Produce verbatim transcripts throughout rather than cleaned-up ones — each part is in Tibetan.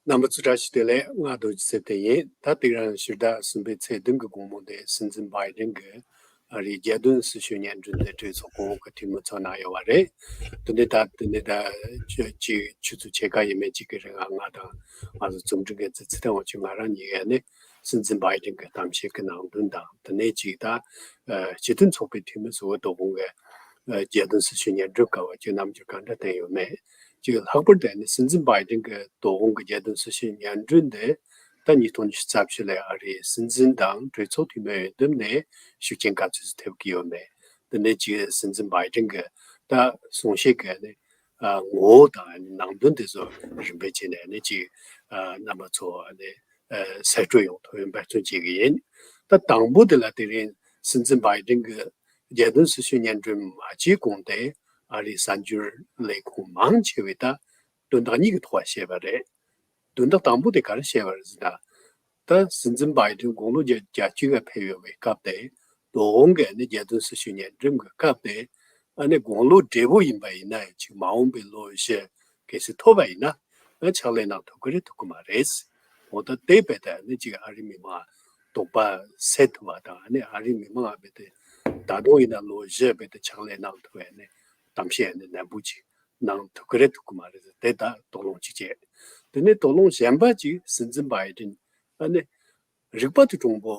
རྣམ་པ་ཚོ་བཀྲ་ཤིས་བདེ་ལེགས། ང་རྡོ་རྗེ་ཚེ་བརྟན་ཡིན། ད་དེ་རིང་ཕྱི་ཟླ་གསུམ་པའི་ཚེས་བདུན་གྱི་དགོང་མོ་དེ་སྲིད་འཛིན་བྷའི་ཌེན་གྱི་ཨ་རིའི་རྒྱལ་དོན་སྲི་ཞུའི་སྙན་སྒྲོན་དེ་གྲོས་ཚོགས་གོང་འོག་གི་འཐུས་མི་ཚོ་གནང་ཡོད་པ་རེད། དེ་ནས་ད་དེ་ནས་ད་ཆུ་ཆུ་ཆུ་ཚོད་ཕྱེད་ཀ་ཡས་མས་གཅིག་གི་རིང་ང་ང་དང་ང་ཚོ་རྩོམ་སྒྲིག་འགན་འཛིན་ཚེ་བརྟན་དབང་ཕྱུག་ང་རང་གཉིས་ཀས་ནི་སྲིད་འཛིན་བྷའི་ཌེན་གྱི་གཏམ་བཤད་ཀྱི་ནང་དོན་དང་། དེ་ནས་གཅིག་ད་ཨ་སྤྱི་མཐུན་ཚོགས་པའི་འཐུས་མི་ཚོ་དོ་དགོང་གི་ཨ་རྒྱལ་དོན་སྲི་ཞུའི་སྙན་སྒྲོན་སྐབས་ཀྱི་རྣམ་འགྱུར་གང་འདྲ་བསྟན་ཡོད་མེད། གཅིག་ལྷག་པར་དུ་ནི་སྲིད་འཛིན་བྷའི་ཌེན་གྱི་དོ་དགོང་གི་རྒྱལ་དོན་སྲི་ཞུའི་སྙན་སྒྲོན་དེ་ད་ཉིས་སྟོང་ཉི་ཤུ་རྩ་བཞི་ལོའི་ཨ་རིའི་སྲིད་འཛིན་དང་གྲོས་ཚོགས་འཐུས་མི་འོས་འདེམས་ནས་ཤུགས་རྐྱེན་ག་ཚོད་ཅིག་ཐེབས་ཀྱི་ཡོད་མེད། དེ་ནས་གཅིག་སྲིད་འཛིན་བྷའི་ཌེན་གྱི་ད་གསུང་བཤད་ཀྱི་ནི་ཨ་ངོ་བོ་དང་ནང་དོན་དེ་ཚོ་རིམ་པས་བྱས་ནས་ནི་གཅིག་ཨ་རྣམ་པ་ཚོ་ནི་ཨ་གསལ་སྤྲོད་ཡོང་ཐུབ་ཡོད་འབད་བརྩོན་བྱེད་ཀྱི་ཡིན། ད་དང་པོ་དེ་ལ་དེ་རིང་སྲིད་འཛིན་བྷའི་ཌེན་གྱི་རྒྱལ་དོན་སྲི་ཞུའི་སྙན་སྒྲོན་མ་བྱས་གོང་དེ་ཨ་རིའི་གསར་འགྱུར་ལས་ཁུངས་མང་ཆེ་བས་ད་དོན་དག་གཉིས་ཀྱི་ཐོག་བཤད་པ་རེད། དོན་དག་དང་པོ་དེ་ག་རེ་བཤད་པ་རེད་ཟེར་ན། ད་སྲིད་འཛིན་བྷའི་ཌེན་དགུང་ལོ་བརྒྱད་བརྒྱད་ཅུ་ལ་ཕེབས་ཡོད་པའི་སྐབས་དེ། དོ་དགོང་གི་ནི་རྒྱལ་དོན་སྲི་ཞུའི་སྙན་སྒྲོན་གྱི་སྐབས་དེ། ཨ་ནི་དགུང་ལོ་བགྲེས་པོ་ཡིན་པ་ཡིན་ན་ཡང་ཅིག་མ་འོངས་པའི་ལོ་བཞི་གལ་སྲིད་ཐོབ་པ་ཡིན་ན། ཨ་ཕྱག་ལས་གནང་ཐུབ་ཀྱི་རེད་ཐུབ་ཀྱི་མ་རེད། འོ་ད་དེ་བས་ད་ནི་ཅིག་ཨ་རི་མི་མང་དོགས་པ་སེལ་ཐུབ་པ་དང་། ཨ་ནི་ཨ་རི་མི་མང་བས་དེ་ད་དུང་ཡིན་ན་ལོ་བཞི་བས་དེ་ཕྱག་ལས་གནང་ཐུབ་པའི་ནི་གཏམ་བཤད་ནི་ནན་པོ་ཅིག་གནང་ཐུབ་ཀྱི་རེད་ཐུབ་ཀྱི་མ་རེད་ཟེར་དེ་ད་དོགས་སློང་གཅིག་བྱས། དེ་ནས་དོགས་སློང་གཞན་པ་གཅིག་སྲིད་འཛིན་བྷའི་ཌེན་ཨ་ནི་རིག་པ་དང་གྲུང་པོ་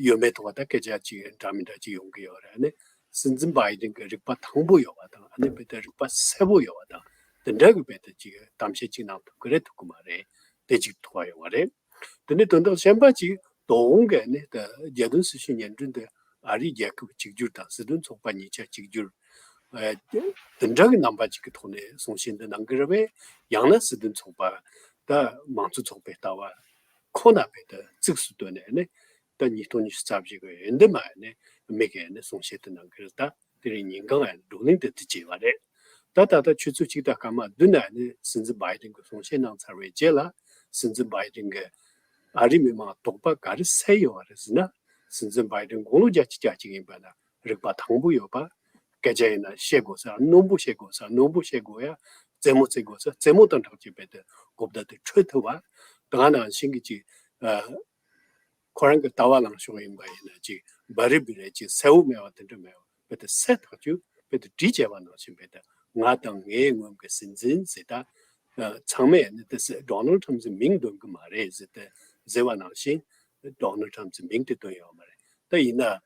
ཡོད་མེད་ཐོག་ད་སྐད་ཆ་གཅིག་འདྲ་མི་འདྲ་གཅིག་ཡོང་གི་ཡོད་རེད། ཨ་ནི་སྲིད་འཛིན་བྷའི་ཌེན་གྱི་རིག་པ་ཐང་པོ་ཡོད་པ་དང་། ཨ་ནི་བས་དེ་རིག་པ་གསལ་པོ་ཡོད་པ་དང་། དེ་འདྲ་གི་བས་དེ་གཅིག་གཏམ་བཤད་གཅིག་གནང་ཐུབ་ཀྱི་རེད་ཐུབ་ཀྱི་མ་རེད། དེ་གཅིག་ཐུག་པ་ཡོང་བ་རེད། དེ་ནས་དོན་དག་གཞན་པ་གཅིག་དོ་དགོང་གི་ནི་ད་རྒྱལ་དོན་སྲི་ཞུའི་སྙན་སྒྲོན་དེ་ཨ་རིའི་རྒྱལ་ཁབ་གཅིག་གྱུར་དང་སྲིད་དོན་ཚོགས་པ་གཉིས་ཆ་གཅིག་གྱུར། ཨ་དེ་འདྲ་གི་རྣམ་པ་གཅིག་གི་ཐོག་ནས་གསུང་བཤད་འདི་གནང་གི་རེད་པས། ཡང་ན་སྲིད་དོན་ཚོགས་པ་ད་མང་གཙོ་ཚོགས་པའི་ལྟ་བ་ཁོ་ན་བས་ད་གཙིགས་སུ་བཏོན་ནས་ནི་ད་ཉིས་སྟོང་ཉི་ཤུ་རྩ་བཞི་གི་འོས་འདེམས་མ་ནི་མི་གས་ནི་གསུང་བཤད་དེ་གནང་གི་རེད། ད་དེ་རིང་ཉིན་གང་ཡང་བགྲོ་གླེང་དེ་དེ་བྱས་པ་རེད། ད་ད་ལྟ་ཆུ་ཚོད་གཅིག་དང་སྐར་མ་བདུན་ནས་ནི་སྲིད་འཛིན་བྷའི་ཌེན་གྱིས་གསུང་བཤད་གནང་ཚར་བའི་རྗེས་ལ། སྲིད་འཛིན་བྷའི་ཌེན་གྱིས་ཨ་རི་མི་མང་དོགས་པ་ག་རེ་སེལ་ཡོད་པ་རེད་ཟེར་ན། སྲིད་འཛིན་བྷའི་ཌེན་དགུང་ལོ་བརྒྱད་ཅུ་གྱ་གཅིག་ཡིན་པ་ན་རིག་པ་ཐང་པོ་ཡོད་པ། སྐད་ཆ་ཡིན་ན་བཤད་དགོས་ས་རྣོན་པོ་བཤད་དགོས་ས་རྣོན་པོ་བཤད་དགོས་ཡ། རྩེད་མོ་རྩེ་དགོས་ས་རྩེད་མོ་དང་འདྲ་བྱས་པའི་དེ་གོ་བརྡ་དེ་འཕྲོད་ཐུབ་པ། ད་ག་ནང་བཞིན་གྱི་ཅིག་ཨ། ཁོ་རང་གི་ལྟ་བ་ལངས་ཕྱོགས་ཡིན་པ་ཡིན་ན་ཅིག་འབའ་རི་འབི་རེ་ཅིག་གསལ་བོ་མེད་པ་དེ་འདྲ་མེད་པ་བས་དེ་གསལ་ཐག་ཆོད་བས་དེ་བྲིས་བྱས་པ་ནང་བཞིན་བས་དེ་ང་དང་ངའི་སྔོན་གྱི་སྲིད་འཛིན་ཟེར། ད་ཚང་མས་ནི་དེ་ཟེར་ཌོ་ནལ་ཊམ་སི་མིང་འདོན་གི་མ་རེད་ཟེར་དེ་ཟེར་བ་ནང་བཞིན་ཌོ་ནལ་ཊམ་སི་མིང་དེ་འདོན་ཡོད་མ་རེད། ད་ཡིན་ན་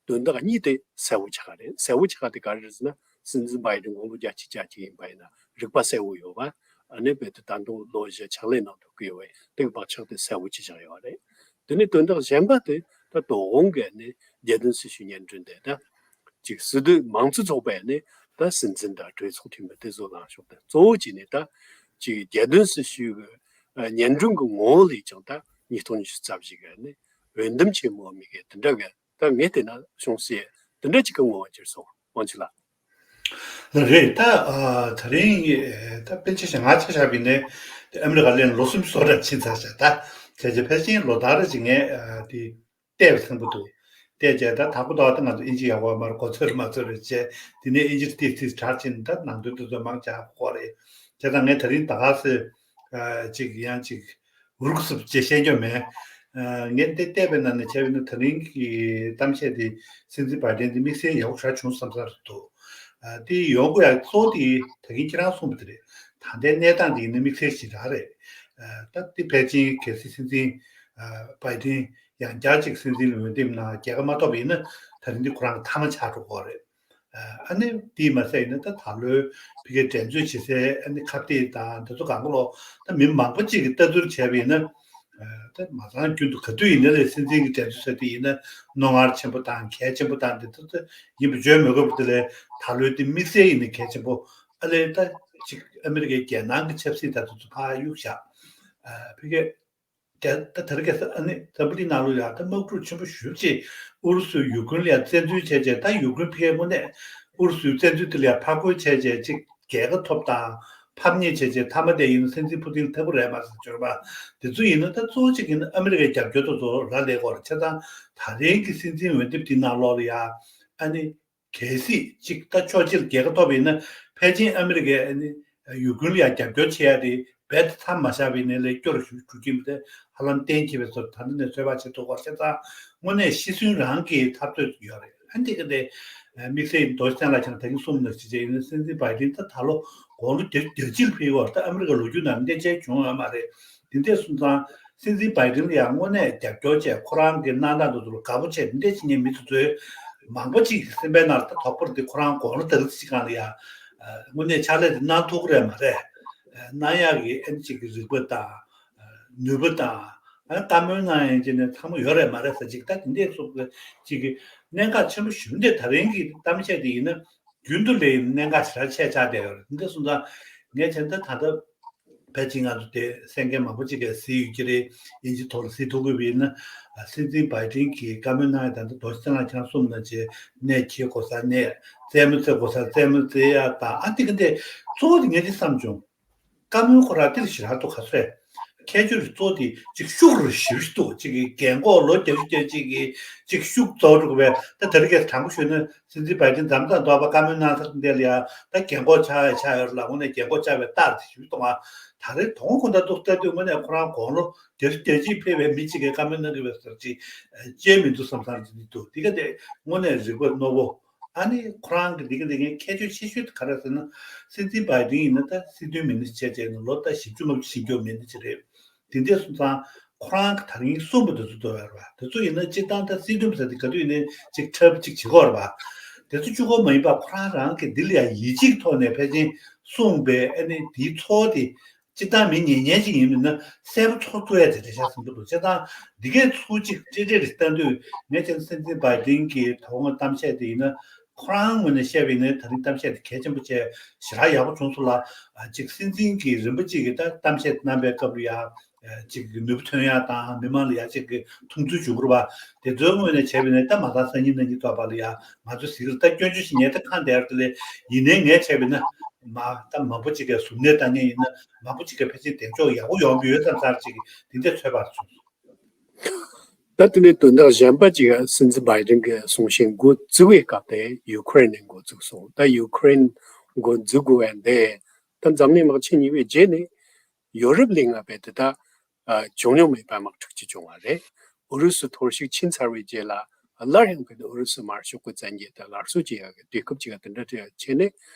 དོན་དག་གཉིས་དེ་གསལ་བོ་ཆགས་རེད། གསལ་བོ་ཆགས་དེ་ག་རེ་རེད་ཟེར་ན། སྲིད་འཛིན་བྷའི་ཌེན་དགུང་ལོ་བརྒྱད་ཅུ་གྱ་གཅིག་ཡིན་པ་ཡིན་ན་རིག་པ་གསལ་བོ་ཡོད་པ། ཨ་ནི་བས་དེ་ད་དུང་ལོ་བཞི་ཕྱག་ལས་གནང་ཐུབ་ཀྱི་ཡོད་པས་དེ་གི་བག་ཆགས་དེ་གསལ་བོ་ཅིག་བཞག་ཡོད་རེད། དེ་ནས་དོན་དག་གཞན་པ་དེ་ད་དོ་དགོང་གི་ནི་རྒྱལ་དོན་སྲི་ཞུའི་སྙན་སྒྲོན་དེ་ད་ཅིག་སྲིད་དོན་མང་གཙོ་ཚོགས་པས་ནི་ད་སྲིད་འཛིན་དང་གྲོས་ཚོགས་འཐུས་མི་དེ་ཚོ་ལངས་ཕྱོགས་དེ་གཙོ་བོ་བྱས་ནས་ད་ཅིག་རྒྱལ་དོན་སྲི་ཞུའི་སྙན་སྒྲོན་གྱི་ངོ་བོ་ལས་ཀྱང་ད་ཉིས་སྟོང་ཉི་ཤུ་རྩ་བཞི་གི་ནི་འོས་འདེམས་ཆེན་མོ་དམིགས་ཀྱི་དེ་འདྲ་གི་ད་ངས་བལྟས་ན་བྱུང་སྲིད་དེ་འདྲ་ཅིག་གི་ངོ་བོ་གྱུར་སོང་། དབང་ཆེ་ལགས། རེད། ད་ཨ་ད་རིང་ད་དཔེ་ཆ་ཞིག་ང་ཆ་བཞག་པ་ཡིན་ན་ཨ་མི་རི་ཀ་ལན་ལོ་གསུམ་སོ་འདྲ་ཕྱིན་ཚར་ཤག་ད་བྱས་རྗེས་ཕལ་ཆེར་ལོ་ལྟར་རེ་ཅིག་ངས་ཨ་དེ་བལྟས་པ་ཚང་པོ་འདུག་བལྟས་རྗེས་ད་དང་པོ་ད་ད་ང་ཚོ་ཨིན་ཇི་ཡག་པོ་མར་གོ་ཚོད་མ་ཚོད་རེ་བྱས། དེ་ནས་ཨིན་ཇི་ཏིག་ཏིག་དྲག་ཕྱིན། ད་ནང་དོན་དེ་ཚོ་མང་ཆེ་ཧ་གོ་རེད། བྱས་ཙང་ངས་ད་རིང་ད་ག་སེ་ཨ་ཅིག་ཡང་ཅིག་འུར་ཟུར་ཅེས་བཤད་རྒྱུ་མེད། ཨ་ངས་འདི་བལྟས་པའི་ནང་ནས་བྱས་པ་ཡིན་ན་ད་རིང་གི་གཏམ་བཤད་འདི་སྲིད་འཛིན་བྷའི་ཌེན་འདི་དམིགས་བསལ་ཡག་པོ་ཞེ་དྲག་བྱུང་བསམ་ས་རེད་འདུག་ཨ་དེ་ཡོང་དགོས་ཡག་གཙོ་བོ་དེ་ད་གིན་ཁྱེད་རང་གསུངས་པ་དེ་རེད། ད་ལྟའི་གནས་སྟངས་འདི་ཡིན་ན་དམིགས་བསལ་ཞེ་དྲག་རེད། ཨ་ད་དེ་ཕལ་ཆེར་གལ་སྲིད་སྲིད་འཛིན་ཨ་བྷའི་ཌེན་ཡང་བསྐྱར་ཅིག་སྲིད་འཛིན་ལ་འོས་འདེམས་གནང་རྒྱལ་ཁ་མ་ཐོབ་པ་ཡིན་ན་ད་རིང་འདི་ཁོ་རང་གི་མཐའ་མ་ཆགས་འགྲོ་གི་རེད། ཨ་ནི་དེས་མ་ཟད་ཡིན་ན་ད་ད་ལོའི་ཕ་གིའི་འགྲན་རྩོད་བྱེད་སའི་ཨ་ནི་ཁ་གཏད་དང་དེ་ཚོ་གང་ག་ལོ་ད་མི་མང་པོ་ཅིག་གིས་ལྟ་ཚུལ་བྱས་པ་ཡིན་ན། ཨ་ད་མ་ཚང་རྒྱུན་དུ་ག་དུས་ཡིན་ན་ལས་སྲིད་འཛིན་གྱི་འགྲན་རྩོད་ཟེར་དེ་ཡིན་ན་རྣོ་ངར་ཆེན་པོ་དང་གལ་ཆེན་པོ་དང་དེ་ཚོ་ད་ཡིན་པ་བརྗོད་མི་དགོས་པ་དེ་ལས་ད་ལོའི་དེ་དམིགས་བསལ་ཡིན་ན་གལ་ཆེན་པོ་ཨ་ལས་ད་ཅིག་ཨ་མི་རི་ཀའི་རྒྱལ་ནང་གི་ཆབ་སྲིད་དང་དེ་ཚོ་ཕར་གཡུག་བཞག་ཨ་ཕ་གིའི་རྒྱ་ད་དེ་རིང་ཁ་སང་ཨ་ནི་འཛམ་བུ་གླིང་ནང་ལོགས་ལ་ཡང་ད་དམག་འཁྲུག་ཆེན་པོ་ཞེ་པོ་ཅིག་ཨུ་རུ་སུས་ཡུ་ཀེ་རེན་ལ་ཡང་བཙན་འཛུལ་བྱས་རྗེས་ད་ཡུ་ཀེ་རེན་ཕ་གིའི་དངོས་གནས་ཨུ་རུ་སུའི་བཙན་འཛུལ་དེ་ལ་ཡང་ཕར་རྒོལ་བྱས་རྗེས་ཅིག་རྒྱལ་ཁ་ཐོབ་དང་ཕམ་ཉེས་བྱས་རྗེས་མཐའ་མ་དེ་ཡིན་ན་སྲིད་འཛིན་ཕུ་ཏིན་ལ་ཐུག་གི་རེད་མ་ཟེར་བརྗོད་པ་དེ་ཚོ་ཡིན་ན་ད་གཙོ་བོ་གཅིག་ཡིན་ན་ཨ་མི་རི་ཀའི་རྒྱབ་སྐྱོར་དེ་ཚོ་རག་ལས་ཀྱི་ཡོད་རེད། བྱས་ཙང་ད་རིང་གི་སྲིད་འཛིན་འོས་འདེམས་དེ་ནང་ལོགས་ལ་ཡང་ཨ་ནི། གལ་སྲིད་ཅིག་ད་ཕྱོགས་གཅིག་ལ་རྒྱལ་ཁ་ཐོབ་པ་ཡིན་ན་ཕལ་ཆེར་ཨ་མི་རི་ཀས་ཨ་ནི་ཡུ་ཀེ་རེན་ལ་ཡང་རྒྱབ་སྐྱོར་བྱེད་ཡ་དེ་ རྦད་དེ་མཚམས་མ་བཞག་པའི་ནས་ལས་སྐྱོ་རུ་ཞུ་འགྲོ་གི་མི་དེ་ཧ་ལམ་གཏན་འཁེལ་བའི་བཟོ་ད་ལྟ་ནས་ཚོད་དཔག་བྱེད་ཐུབ་པ་བྱས་ཙང་དངོས་གནས་ཤི་གསོན་རང་གི་འཐབ་རྩོད་ཡོད་རེད། ཨ་འདི་ག་དེ་དམིགས་བསལ་དོ་ཅན་ལ་ཁྱང་ད་གིན་གསུངས་ནང་ཞིག་བྱས་ཡིན་ན་སྲིད་འཛིན་བྷའི་ཌེན་ད་ད་ལོ་དགུང་ལོ་བརྒྱད་ཅུ་གྱ་གཅིག་ལ་ཕེབས་ཡོད་རེད། ད་ཨ་མི་རི་ཀ་ལོ་རྒྱུས་ནང་འདི་འདྲ་བྱུང་ཡོད་མ་རེད། དེ་འདྲ་སོང་ཙང་སྲིད་འཛིན་བྷའི་ཌེན་ལ་ཡང་དངོས་གནས་རྒྱབ་སྐྱོར་བྱས་ཁོ་རང་གི་གནང་སྟངས་དེ་ཚོ་ལ་དགའ་པོ་བྱས་དེ་འདྲ་བྱེད་མཁན་མི་དེ་ཚོའི་མང་པོ་ཅིག་གི་སེམས་པའི་ནང་ལ་ད་དོགས་པ་རེད། དེ་ཁོ་རང་དགུང་ལོ་དེ་རིང་ཅིག་སྒང་ལ་ཡང་དངོས་གནས་ཕྱག་ལས་དེ་གནང་ཐུབ་ཀྱི་རེད་མ་རེད། གནང་ཡག་གི་ཨ་ནི་ཅིག་གི་རིག་པ་དང་ནུས་པ་དང་ཨ་ནི་བཀའ་མོལ་གནང་ཡག་ཅིག་ནས་ཚང་མ་ཡོད་རེད་མ་རེད་ཟེར་ཅིག་ད་དེ་འདྲའི་སོགས་ཀྱི་ཅིག་གི་གནད་འགག་ཆེན་པོ་ཞིག་འདི་ད་རིང་གི་གཏམ་བཤད་དེ་ཡིན་ན་རྒྱུན་དུ་ལས་ཡིན་གནད་འགག་ཞེ་དྲག་ཆེ་ཆགས་བསྡད་ཡོད་རེད། དེ་འདྲ་སོང་ཙང་ངས་བྱས་ན་ད་ད་ལྟ་ཕལ་ཆེར་ང་ཚོ་དེ་གསན་མཁན་མང་པོ་ཅིག་གིས་གཟིགས་ཡོད་ཀྱི་རེད། དབྱིན་ཇི་ཐོག་ལ་གཟིགས་ཐུབ་ཀྱི་ཡོད་པ་ཡིན་ན་སྲིད་འཛིན་བྷའི་ཌེན་གྱིས་བཀའ་མོལ་གནང་ཡག་དང་ད་རྡོ་རྗེ་ཚེ་རིང་ཁྱེད་རང་གསུངས་ནང་བཞིན་གནས་འཁེལ་དགོས་ས་གནས་རྩེད་མོ་རྩེ་དགོས་ས་རྩེད་མོ་རྩེ་ཡག་དང་ཨ་དེ་ག་འདྲ་གཙོ་བོ་དེ་ངས་དེ་བསམ་བྱུང་། བཀའ་མོལ་ཁོ་རང་དེ་ལ་ཞེ་དྲག་འདུག་ག་ཚོད། ཁྱད་ཆོས་གཙོ་བོ་དེ་གཅིག་ཤུགས་རུ་ཞེ་པོ་ཞིག་འདུག་གཅིག་གི་རྒན་གོག་ལོ་བརྒྱད་ཅུ་གྱ་གཅིག་གི་གཅིག་ཤུགས་རྫོགས་འགྲོ་གི་བས་ད་དེ་རིང་ཁ་སང་དྲང་པོ་ཞུས་ན་སྲིད་འཛིན་བྷའི་ཌེན་འཛམ་ཐང་ཐོག་པ་བཀའ་མོལ་གནང་ས་འདི་ལ་ཡང་ད་རྒན་གོག་ཆགས་ཡ་ཆགས་ཡོད་རེད་ལ་དངོས་གནས་རྒན་གོག་ཆགས་པའི་རྟགས་དེ་ཞེ་པོ་གཏོང་བ་ད་རེས་དོ་དགོང་ཁོ་ད་འདུག་ལྟ་དུས་དངོས་གནས་ཁོ་རང་དགུང་ལོ་བརྒྱད་ཅུ་གྱ་གཅིག་ཕེབས་པའི་མི་གཅིག་གིས་བཀའ་མོལ་གནང་གི་བས་ཟེར་ཅིག་བཅད་མི་འདུག་བསམ་བསམ་ཅིག་འདུག་འདི་ག་དེ་དངོས་གནས་རིག་པ་རྣོ་པོ། ཨ་ནི་ཁོ་རང་གི་འདི་ག་འདི་གའི་ཁྱད་ཆོས་ཆེ་ཤོས་དེ་ག་རེ་ཟེར་ན། སྲིད་འཛིན་བྷའི་ཌེན་ཡིན་ན་ད་སྲིད་དོན་མི་སྣ་བྱས་བྱས་ནས་ལོ་ད་བཞི་བཅུ་ལྔ་བཅུ་ཕྱིན་རྒྱུ་མི་སྣ་ཅིག་རེད། དེ་འདྲ་སོང་ཙང་ཁོ་རང་གི་ད་རིང་གསུངས་པ་དེ་ཚོ་ལྟོས་ཡོད་རེད་པ། དེ་ཚོ་ཡིན་ན་སྤྱིར་བཏང་ད་སྲིད་དོན་པ་ཟེར་དེ་ག་དུས་ཡིན་ནའི་ཅིག་འཁྲབ་ཅིག་བྱེད་ཀྱི་ཡོད་རེད་པ། དེ་ཚོ་གཅིག་པོ་མ་ཡིན་པ་ཁོ་རང་རང་གི་འདི་ལ་ཡང་ཡིད་ཆེས་ཀྱི་ཐོག་ནས་ཕལ་ཆེར་གསུངས་པའི་ཨ་ནི་དེའི་ཚོགས་དེ། སྤྱིར་བཏང་མི་ཉན་མཁན་ཅིག་ཡིན་མིན་ན་གསལ་པོ་ཚོར་ཐུབ་ཡ་དེ་འདྲ་ཤག་བསམ་གྱི་འདུག་བྱས་ཙང་འདི་གའི་ཚུལ་གཅིག་ཀྲེ་ཀྲེ་རེ་བཏང་དུས་ངས་ཀྱང་སྲིད་འཛིན་བྷའི་ཌེན་གྱི་དོ་དགོང་གཏམ་བཤད་དེ་ཡིན་ན་ཁོ་རང་ངོས་ནས་བཤད་པ་ཡིན་ན་ད་རིང་གཏམ་བཤད་དེ་གལ་ཆེན་པོ་བྱས་ཞེ་དྲག་ཡག་པོ་བྱུང་སོང་ལ། ཅིག་སྲིད་འཛིན་གྱི་རིམ་པ་གཅིག་གི་ད་གཏམ་བཤད་གནང་པའི་སྐབས་ལ་ཡ་ཅིག་གི་ནུས་པ་ཐོན་ཡ་དང་མི་མང་ལ་ཡ་ཅིག་གི་མཐོང་ཚུལ་འཇུག་དགོས་པ་དེ་ཚོའི་ངོས་ནས་བྱས་པ་ཡིན་ན་ད་མ་ད་སང་ཉིན་གནངས་ཉིན་ཐོག་པ་ལ་ཡ་ང་ཚོ་གཟིགས་རེ་ད་སྐྱོན་བརྗོད་ཞིག་ཉན་ད་གང་བསྡད་ཡོད་དེ་ལས་ཡིན་ནའི་ངས་བྱས་པ་ཡིན་ན། མ་ད་མང་པོ་ཅིག་གིས་གཟུར་གནས་ལྟ་མཁན་ཡིན་ན་མང་པོ་ཅིག་གིས་ཕལ་ཆེར་གདེང་འཇོག་ཡག་པོ་ཡོང་གི་ཡོད་བསམ་ཚར་ཅིག་དེ་འདྲ་ཚོད་དཔག་བྱུང་། ད་དེ་ནས་དོན་དག་གཞན་པ་ཅིག་སྲིད་འཛིན་བྷའི་ཌེན་གྱི་གསུང་བཤད་འགོ་བཙུགས་པའི་སྐབས་དེ་ཡུ་ཁུ་རེན་ནས་འགོ་བཙུགས་སོང་། ད་ཡུ་ཁུ་རེན་འགོ་འཛུགས་དགོས་པ་འདི་ད་འཛམ་གླིང་དམག་ཆེན་གཉིས་པའི་རྗེས་ནས་ཡོ་རོབ་གླིང་ང་བས་དེ་ད་བྱུང་མྱོང་མེད་པའི་དམག་འཁྲུག་ཅིག་བྱུང་བ་རེད། ཨུ་རུ་སུ་ཐོར་ཞིག་ཕྱིན་ཚར་བའི་རྗེས་ལ་སླར་ཡང་བས་དེ་ཨུ་རུ་སུ་དམར་ཤོག་གི་བཙན་རྒྱལ་དང་སླར་གསོ་བྱེད་ཡག་གི་དུས་སྐབས་ཅིག་དེ་འདྲ་བྱས་ནས་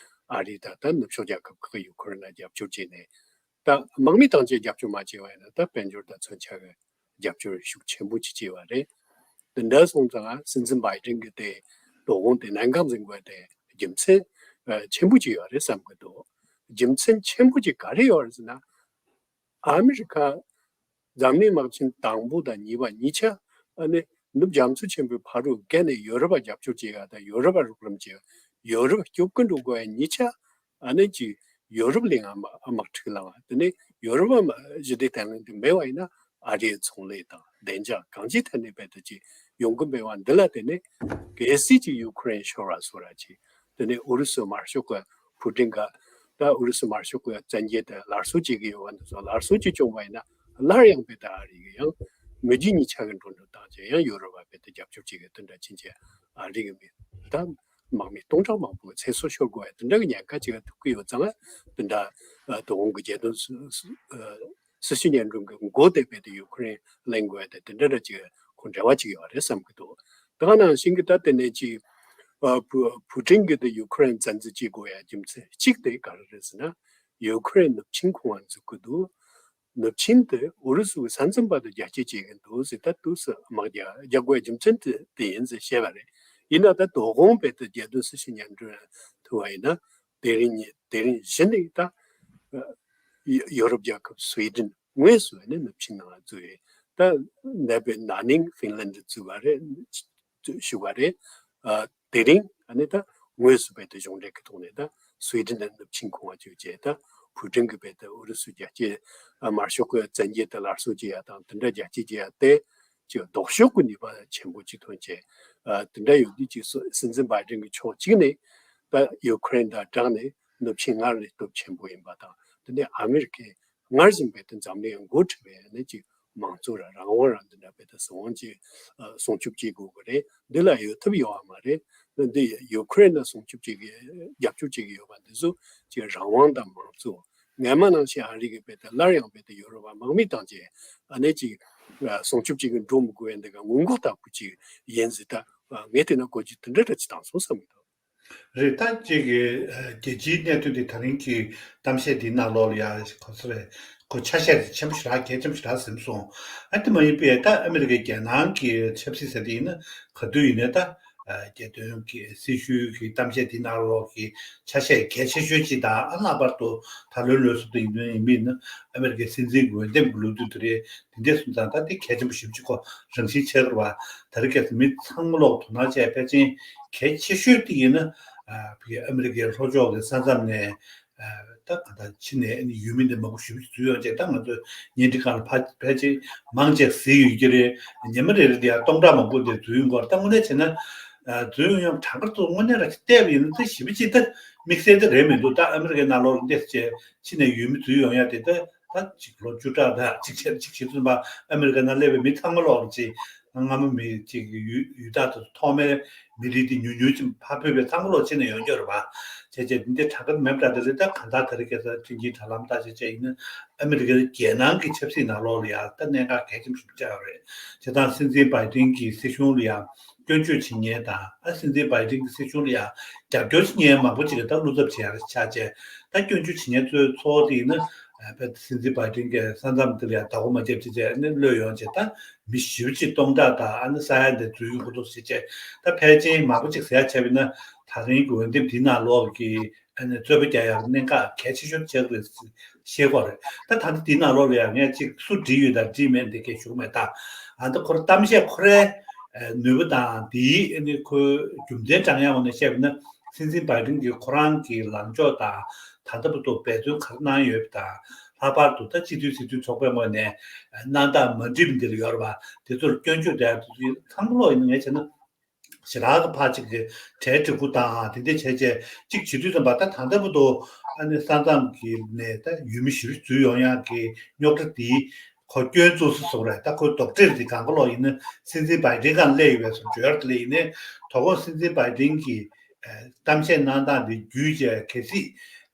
ཨ་རི་དང་ད་ནུབ་ཕྱོགས་རྒྱལ་ཁབ་ཁག་ཡུ་ཁུ་རེན་ལ་རྒྱབ་སྐྱོར་བྱས་ནས། ད་དམག་མི་ཐམས་ཅད་རྒྱབ་སྐྱོར་མ་བྱས་པ་ཡིན་ན་ད་དཔལ་འབྱོར་དང་མཚོན་ཆ་གི་རྒྱབ་སྐྱོར་ཤུགས་ཆེན་པོ་ཅིག་བྱས་པ་རེད། དེ་འདྲ་སོང་ཙང་སྲིད་འཛིན་བྷའི་ཌེན་གྱི་དེ་དོ་དགོང་དེ་གནད་འགག་འཛིན་དགོས་དེ་རྒྱུ་མཚན་ཆེན་པོ་ཅིག་ཡོད་རེད་བསམ་གྱི་འདུག་རྒྱུ་མཚན་ཆེན་པོ་ཅིག་ག་རེ་ཡོད་རེད་ཟེར་ན། ཨ་མི་རི་ཁ་འཛམ་གླིང་དམག་ཆེན་དང་པོ་དང་གཉིས་པ་གཉིས་ཆ་ཨ་ནི་ནུབ་རྒྱ་མཚོ་ཆེན་པོའི་ཕ་རོལ་བརྒལ་ནས་ཡོ་རོབ་པ་རྒྱབ་སྐྱོར་བྱེད་ཡ་དང་ཡོ་རོབ་པ་རོགས་རམ་བྱེད་ཡ་ཡོ་རོབ་པ་སྐྱོབ་གི་འགྲོ་དགོས་ཡ་གཉིས་ཆ་ཨ་ནི་ཅིག་ཡོ་རོབ་གླིང་ང་དམག་འཁྲུག་ལངས་པ་དེ་ནས་ཡོ་རོབ་པ་ཞི་བདེ་བརྟན་ལྷིང་དེ་མེད་པ་ཡིན་ན་ཨ་རིའི་ཚོང་ལས་དང་བདེ་འཇགས་གང་ཅིའི་ཐད་ནས་རྦད་དེ་ཅིག་ཡོང་གི་མེད་པ་འདི་ལ་བརྟེན་ནས་གལ་སྲིད་ཅིག་ཡུ་ཁུ་རེན་ཤོར་བ་སོགས་ར་ཅིག་དེ་ནས་ཨུ་རུ་སུ་དམར་ཤོག་གི་ཕུ་ཀྲིན་ག་ད་ཨུ་རུ་སུ་དམར་ཤོག་གི་བཙན་རྒྱལ་དེ་སླར་གསོ་བྱེད་ཀྱི་ཡོད་པ་འདི་ཚོ་སླར་གསོ་ཅིག་བྱུང་བ་ཡིན་ན་སླར་ཡང་རྦད་དེ་ཨ་རི་གི་ཡང་མི་རྒྱུ་གཉིས་ཆ་གི་འགྲོ་འགྲོ་བཏང་རྗེས་ཡང་ཡོ་རོབ་པ་རྦད་དེ་རྒྱབ་སྐྱོར་བྱེད་ཀྱི་དེ་འདྲ་ཕྱིན་རྗེས་ཨ་རི་གི་མི་ད་དམག་མི་སྟོང་ཕྲག་མང་པོ་གི་ཚེ་སྲོག་ཤོར་དགོས་ཡ་དེ་འདྲ་གི་ཉེན་ཁ་ཅིག་ཐུག་གི་ཡོད་ཙང་དེ་འདྲ་དོ་དགོང་གི་རྒྱལ་དོན་སྲི་ཞུ་སྙན་སྒྲོན་གྱི་འགོ་དེ་རྦད་དེ་ཡུ་ཁུ་རེན་ལེན་དགོས་ཡ་དེ་དེ་འདྲ་འདྲ་ཅིག་ཁོ་འབྲེལ་བ་ཅིག་ཡོད་རེད་བསམ་གྱི་འདུག་ད་ག་ནང་བཞིན་གྱི་ད་དེ་ནས་ཅིག་ཨ་ཕུ་ཕུ་ཀྲིན་གྱིས་དེ་ཡུ་ཁུ་རེན་བཙན་འཛུལ་བྱེད་དགོས་ཡ་རྒྱུ་མཚན་གཅིག་དེ་ག་རེ་རེད་ཟེར་ན། ཡུ་ཁུ་རེན་ནུབ་ཆིངས་ཁོ་རང་འཛུགས་ཀྱི་འདུག་ནུབ་ཆིངས་དེ་ཨུ་རུ་སུ་གི་ས་མཚམས་བར་དུ་རྒྱ་སྐྱེད་བྱེད་ཀྱི་འདུག་ཟེར་ད་དུས་སུ་དམག་རྒྱག་རྒྱག་དགོས་ཡ་རྒྱུ་མཚན་དེ་དེ་ཡིན་ཟེར་བཤད་པ་རེད། ཡིན་ན་ད་དོ་དགོང་རྦད་དེ་རྒྱལ་དོན་སྲི་ཞུ་སྙན་སྒྲོན་ཐུབ་པ་ཡིན་ན། དེ་རིང་ཉིན་དེ་རིང་གཞི་ནས་ད་ཡོ་ཡོ་རོབ་རྒྱལ་ཁབ་སུའེ་ཌེན་དངོས་སུ་ནི་ནུབ་ཆིངས་ནང་ལ་འཛུལ་ཡོད། ད་འདས་པའི་ན་ནིང་ཧྥིན་ལན་ཌི་འཛུལ་བ་རེད། བཞུགས་པ་རེད། ཨ་དེ་རིང་ཨ་ནི་ད་དངོས་སུ་རྦད་དེ་གཞུང་འབྲེལ་གྱི་ཐོག་ནས་ད་སུའེ་ཌེན་ནང་ནུབ་ཆིངས་ཁོང་བ་བཅུག་བྱས་ད་ཕུ་ཀྲིན་གྱིས་རྦད་དེ་ཨུ་རུ་སུ་རྒྱ་སྐྱེད་དམར་ཤོག་གི་བཙན་རྒྱལ་དེ་སླར་གསོ་བྱེད་ཡ་དང་དེ་འདྲ་རྒྱ་སྐྱེད་བྱེད་ཡ་དེ་ཅིག་ལྡོག་ཕྱོགས་ཀྱི་ནུས་པ་ཆེན་པོ་ཅིག་ཐོན་བྱས། ཨ་དེ་འདྲ་ཡོད་དུས་ཅིག་སྲིད་སྲིད་འཛིན་བྷའི་ཌེན་གྱི་ཕྱོགས་གཅིག་ནས་ད་ཡུ་ཁུ་རེན་དང་སྦྲགས་ནས་ནུབ་ཆིངས་སྔར་ལས་སྟོབས་ཆེན་པོ་ཡིན་པ་དང་དེ་ནས་ཨ་མི་རི་ཀས་སྔར་བཞིན་རྦད་དེ་འཛམ་གླིང་འགོ་ཁྲིད་པའི་ནི་ཅིག་མང་གཙོ་ར་རང་དབང་ར་འདི་འདྲ་རྦད་དེ་བཟང་བོ་ཅིག་སྲུང་སྐྱོབ་བྱེད་དགོས་ཀྱི་རེད། འདི་ལ་གཡོལ་ཐབས་ཡོད་པ་མ་རེད། འདི་ཡུ་ཁུ་རེན་ལ་སྲུང་སྐྱོབ་བྱེད་ཀྱི་རྒྱབ་སྐྱོར་བྱེད་ཀྱི་ཡོད་པ་འདི་ཚོ་ཅིག་རང་དབང་དང་མང་གཙོ། སྔ་མ་ནང་བཞིན་ཨ་རི་གི་རྦད་དེ་སླར་ཡང་རྦད་དེ་ཡོ་རོབ་པ་དམག་མི་བཏང་རྗེས་ཨ་ནི་ཅིག་སྲུང་སྐྱོབ་ཅིག་འགྲོ་མི་དགོས་པའི་འདི་ག་སྔོན་འགོག་ལྟ་བུ་ཅིག་ཡིན་ཟེར། ད་ངས་བལྟས་ན་གོ་རྒྱུ་དེ་འདྲ་འདྲ་ཅིག་བཏང་སོང་བསམ་གྱི་འདུག། རེད། ད་ཅིག་གི་རྒྱལ་སྤྱིའི་གནད་དོན་དེ་ད་རིང་གི་གཏམ་བཤད་འདིའི་ནང་ལོགས་ལ་ཡང་གོ་ས་རེད། གོ་ཆ་ཤས་དེ་ཆེན་པོ་ཞེ་དྲག་གལ་ཆེན་པོ་ཞེ་དྲག་ཟིན་སོང་། ཨ་དེ་མ་ཡིན་པའི་ད་ཨ་མི་རི་ཀའི་རྒྱལ་ནང་གི་ཆབ་སྲིད་ཟེར་དེ་ཡིན་ན་ག་དུས་ཡིན་ནའི་ད་རྒྱལ་དོན་གྱི་སྲི་ཞུའི་གི་གཏམ་བཤད་འདིའི་ནང་ལོགས་ཀྱི་ཆ་ཤས་གལ་ཆེ་ཤོས་ཅིག་དང་། ཨ་ལྷག་པར་དུ་ད་ལོའི་ལོ་གསར་དུ་ཡིན་དོན་ཡིན་མིན་ན་ཨ་མི་རི་ཀའི་སྲིད་འཛིན་གྱི་འོས་འདེམས་ཀྱི་ལོ་དུས་དེ་རེད། དེ་འདྲ་སོང་ཙང་ད་དེ་གལ་ཆེན་པོ་ཞེ་པོ་ཅིག་གོ་རང་བཞིན་ཆགས་ཀྱི་རེད་བ། ད་རེས་ཁ་སང་མི་ཚང་མ་ལོག་དོ་སྣང་བྱས་ཕལ་ཆེར་གལ་ཆེ་ཤོས་དེ་ཡིན་ན་ཨ་ཕ་གི་ཨ་མི་རི་ཀའི་ལྷོ་ཕྱོགས་ཀྱི་ས་མཚམས་ནས་ཨ་ད་གང་ལྟར་ཕྱི་ནས་ཨ་ནི་ཡུལ་མི་འདི་མང་པོ་ཞེ་པོ་ཅིག་འཛུལ་ཡོང་བྱས། ད་ང་ཚོས་བརྙན་འཕྲིན་སྒང་ལ་ཕ་ཕལ་ཆེར་མང་ཆེ་གཟིགས་ཡོད་ཀྱི་རེད། ཉི་མ་རེ་རེ་འདི་ཡང་སྟོང་ཕྲག་མང་པོ་འདི་འཛུལ་ཡོང་གི་རེད། ད་དངོས་གནས་བྱས་ན་ཨ་འཛུལ་ཡོང་ཡང་གྲངས་ཀ་ཚོ་དངོས་གནས་ར་ཅིག་བལྟས་པ་ཡིན་ན་ད་ཞེ་པོ་ཅིག་ད་དམིགས་བསལ་དེ་རེད་མི་འདུག། ད་ཨ་མི་རི་ཀའི་ནང་ལོགས་ལ་འདི་བྱས་ཕྱི་ནས་ཡུལ་མི་འཛུལ་ཡོང་ཡ་དེ་ད། ད་ཅིག་ལོ་བཅུ་ཕྲག་དང་ཅིག་བྱས་ཅིག་བྱེད་ཚུན་པ་ཨ་མི་རི་ཀ་ནང་སླེབས་པའི་མི་ཚང་མ་ལོག་ཅིག་སྔ་མོ་མི་ཅིག་ཡུལ་ཡུལ་དག་ཏུ་ཐོག་མའི་མི་རིགས་དེ་ཉུང་ཉུང་ཅིག་ཕར་ཕུད་པའི་ཚང་མ་ལོག་ཕྱི་ནས་ཡོང་རྒྱུ་རེད་པ། བྱས་བྱས་འདི་འདྲའི་གྲངས་ཀ་མེད་པ་འདྲ་དེ་རེད། ད་གང་ལྟར་ད་རེས་ཁ་སང་མཐུན་རྐྱེན་དྲ་ལམ་ལྟ་བྱས་བྱས་ཡིན་ན་ཨ་མི་རི་ཀའི་རྒྱལ་ནང་གི་ཆབ་སྲིད་ནང་ལོགས་ལ་ཡང་ད་གནད་འགག་གལ་ཆེན་པོ་ཞིག་ཆགས་ཡོད་རེད། བྱས་ཙང་སྲིད་འཛིན་བྷའི་ཏིན་གྱི་སྲིད་གཞུང་ལ་ཡང་སྐྱོན་བརྗོད་བྱེད་མཁན་དང་། ཨ་སྲིད་འཛིན་བྷའི་ཏིན་གྱི་སྲིད་གཞུང་ལ་ཡང་རྒྱབ་སྐྱོར་བྱེད་མཁན་མང་པོ་ཅིག་གིས་ད་བློ་འཚབ་བྱེད་ཡག་ཆགས་བྱས། ད་སྐྱོན་བརྗོད་བྱེད་མཁན་ཚོའི་ཚོགས་དེ་ཡིན་ན་ཨ་སྲིད་འཛིན་བྷའི་ཏིན་གྱི་ས་མཚམས་དེ་ལ་ཡང་བདག་པོ་མ་བརྒྱབ་བྱས་བྱས་ཨ་ནི་གློད་ཡོང་བྱས། ད་མི་ཞེ་པོ་ཅིག་སྟོང་ཕྲག་དང་ཨ་ནི་ས་ཡ་འདི་འཛུལ་ཡོང་གི་འདུག་ཟེར་བྱས། ད་ཕལ་ཆེར་མང་པོ་ཅིག་ཟེར་ཡག་བྱས་པ་ཡིན་ན་ད་རིང་གི་འོས་འདེམས་འདིའི་ནང་ལོགས་ཀྱི་ཨ་ནི་རྩོད་པ་རྒྱག་ཡག་གནད་འགག་གལ་ཆེ་ཤོས་ཆགས་ཀྱི་རེད་ཤེས་དགོས་རེད། ད་ད་ལྟ་འདིའི་ནང་ལོགས་ལ་ཡང་ངས་ཅིག་སུ་བྲིས་ཡོད་དང་བྲིས་མེད་འདི་སྐད་ཞུ་གི་མེད། ད་ཨ་ད་ཁོ་རང་གཏམ་བཤད་ཁོ་རའི་ནུས་པ་དང་དེའི་ཨ་ནི་ཁོའི་རྒྱུ་མཚན་དྲངས་ཡག་ངོས་ནས་བཤད་པ་ན། སྲིད་འཛིན་བྷའི་ཏིན་གྱིས་ཁོ་རང་གི་ལངས་ཕྱོགས་དང་ད་ལྟ་བར་དུ་འབད་བརྩོན་ག་རེ་གནང་ཡོད་པ་དང་། ལྷག་པར་དུ་ད་སྤྱི་མཐུན་སྲིད་དོན་ཚོགས་པའི་ངོས་ནས་གནང་སྟངས་མ་འགྲིག་པ་འདི་ལ་ཡོད་རེད་པ། དེ་ཚོར་སྐྱོན་བརྗོད་དེ་ཚང་མ་ལོག་ཡིན་ན་ངས་བྱས་ན། ཞེ་དྲག་གི་ཕར་ཅིག་གི་གྲལ་སྒྲིག་པ་དང་དེ་འདྲ་བྱས་བྱས་ཅིག་བྱེད་དུས་ཙམ་པ། ད་ད་ལྟ་བར་དུ་ཨ་ནི་ས་མཚམས་ཀྱི་ནས་ད་ཡུལ་མི་ཞེ་པོ་འཛུལ་ཡོང་ཡག་གི་རྙོག་དྲ་དེའི་ཁོ་སྐྱོན་བཙུགས་སུ་སོང་རེད། ད་ཁོའི་རྡོག་ཁྲེས་དེ་གང་ག་ལོག་ཡིན་ན་སྲིད་འཛིན་བྷའི་ཏིན་སྒང་སླེབས་ཡོད་པའི་བཟོ་འདྲ་ཡོད་རེད། དེ་ལས་ཡིན་ནའི་དོ་དགོང་སྲིད་འཛིན་བྷའི་ཏིན་གྱིས་གཏམ་བཤད་གནང་སྟངས་དེ་བརྒྱུད་བྱས་གལ་སྲིད་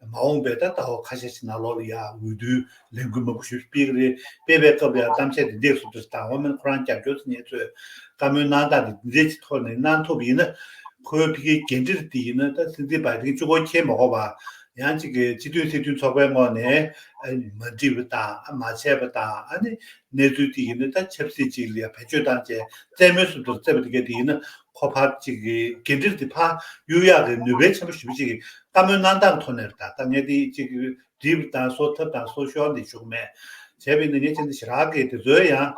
མ་འོངས་པའི་ད་ཟླ་བ་ཁ་ཤས་ཤིག་ནང་ལོགས་ལ་ཡ་འོས་བསྡུའི་ལས་འགུལ་མང་པོ་ཞིག་སྤེལ་གྱི་རེད། སྤེལ་བའི་སྐབས་ལ་ཡང་གཏམ་བཤད་དེ་འདྲས་སུ་དུ་དང་འོག་མིན་ཁོ་རང་རྒྱབ་སྐྱོར་ཟེར་མཁན་ཚོས་བཀའ་མོལ་གནང་སྟངས་དེ་འདི་འདྲས་ཀྱི་ཐོག་ནས་གནང་ཐུབ་ཡིན་ན། ཁོའི་ཕ་གིའི་འགན་འཁྲི་དེ་ཡིན་ན་ད་སྲིད་འཛིན་བྷའི་ཏིན་གཅིག་པོ་འཁྱེར་མ་དགོས་པ། ཡང་གཅིག་གི་སྤྱི་མཐུན་སྲིད་དོན་ཚོགས་པའི་ངོས་ནས་མ་འགྲིག་པ་དང་མ་བྱས་པ་དང་། ཨ་ནི་གནས་ཚུལ་དེ་ཡིན་ན་ད་ཆབ་སྲིད་ཅིག་ལ་ཡང་བེད་སྤྱོད་བཏང་བྱས་རྩེད་མོའི་བཟོ་འདྲ་རྩེ་བ་དེ་ག་དེ་ཡིན་ན། ཁོ་ཕར་གཅིག་གི་འགན་འཁྲི་དེ་ཕར་གཡུག་ཡག་གི་ནུས་པ་ཆེན་པོ་ཞེ་པོ་ཅིག་བཀའ་མོལ་གནང་སྟངས་ཐོག་ནས་རེད། ད་ད་ངས་དེ་གཅིག་འགྲིག་པ་དང་བཟོ་ཐབས་དང་བཟོ་ཤོར་འདི་ཞུ་གི་མེད། བྱས་པས་ན་ངས་བྱས་ན་ཞེ་དྲག་གི་དེ་ཚོའི་ཡང་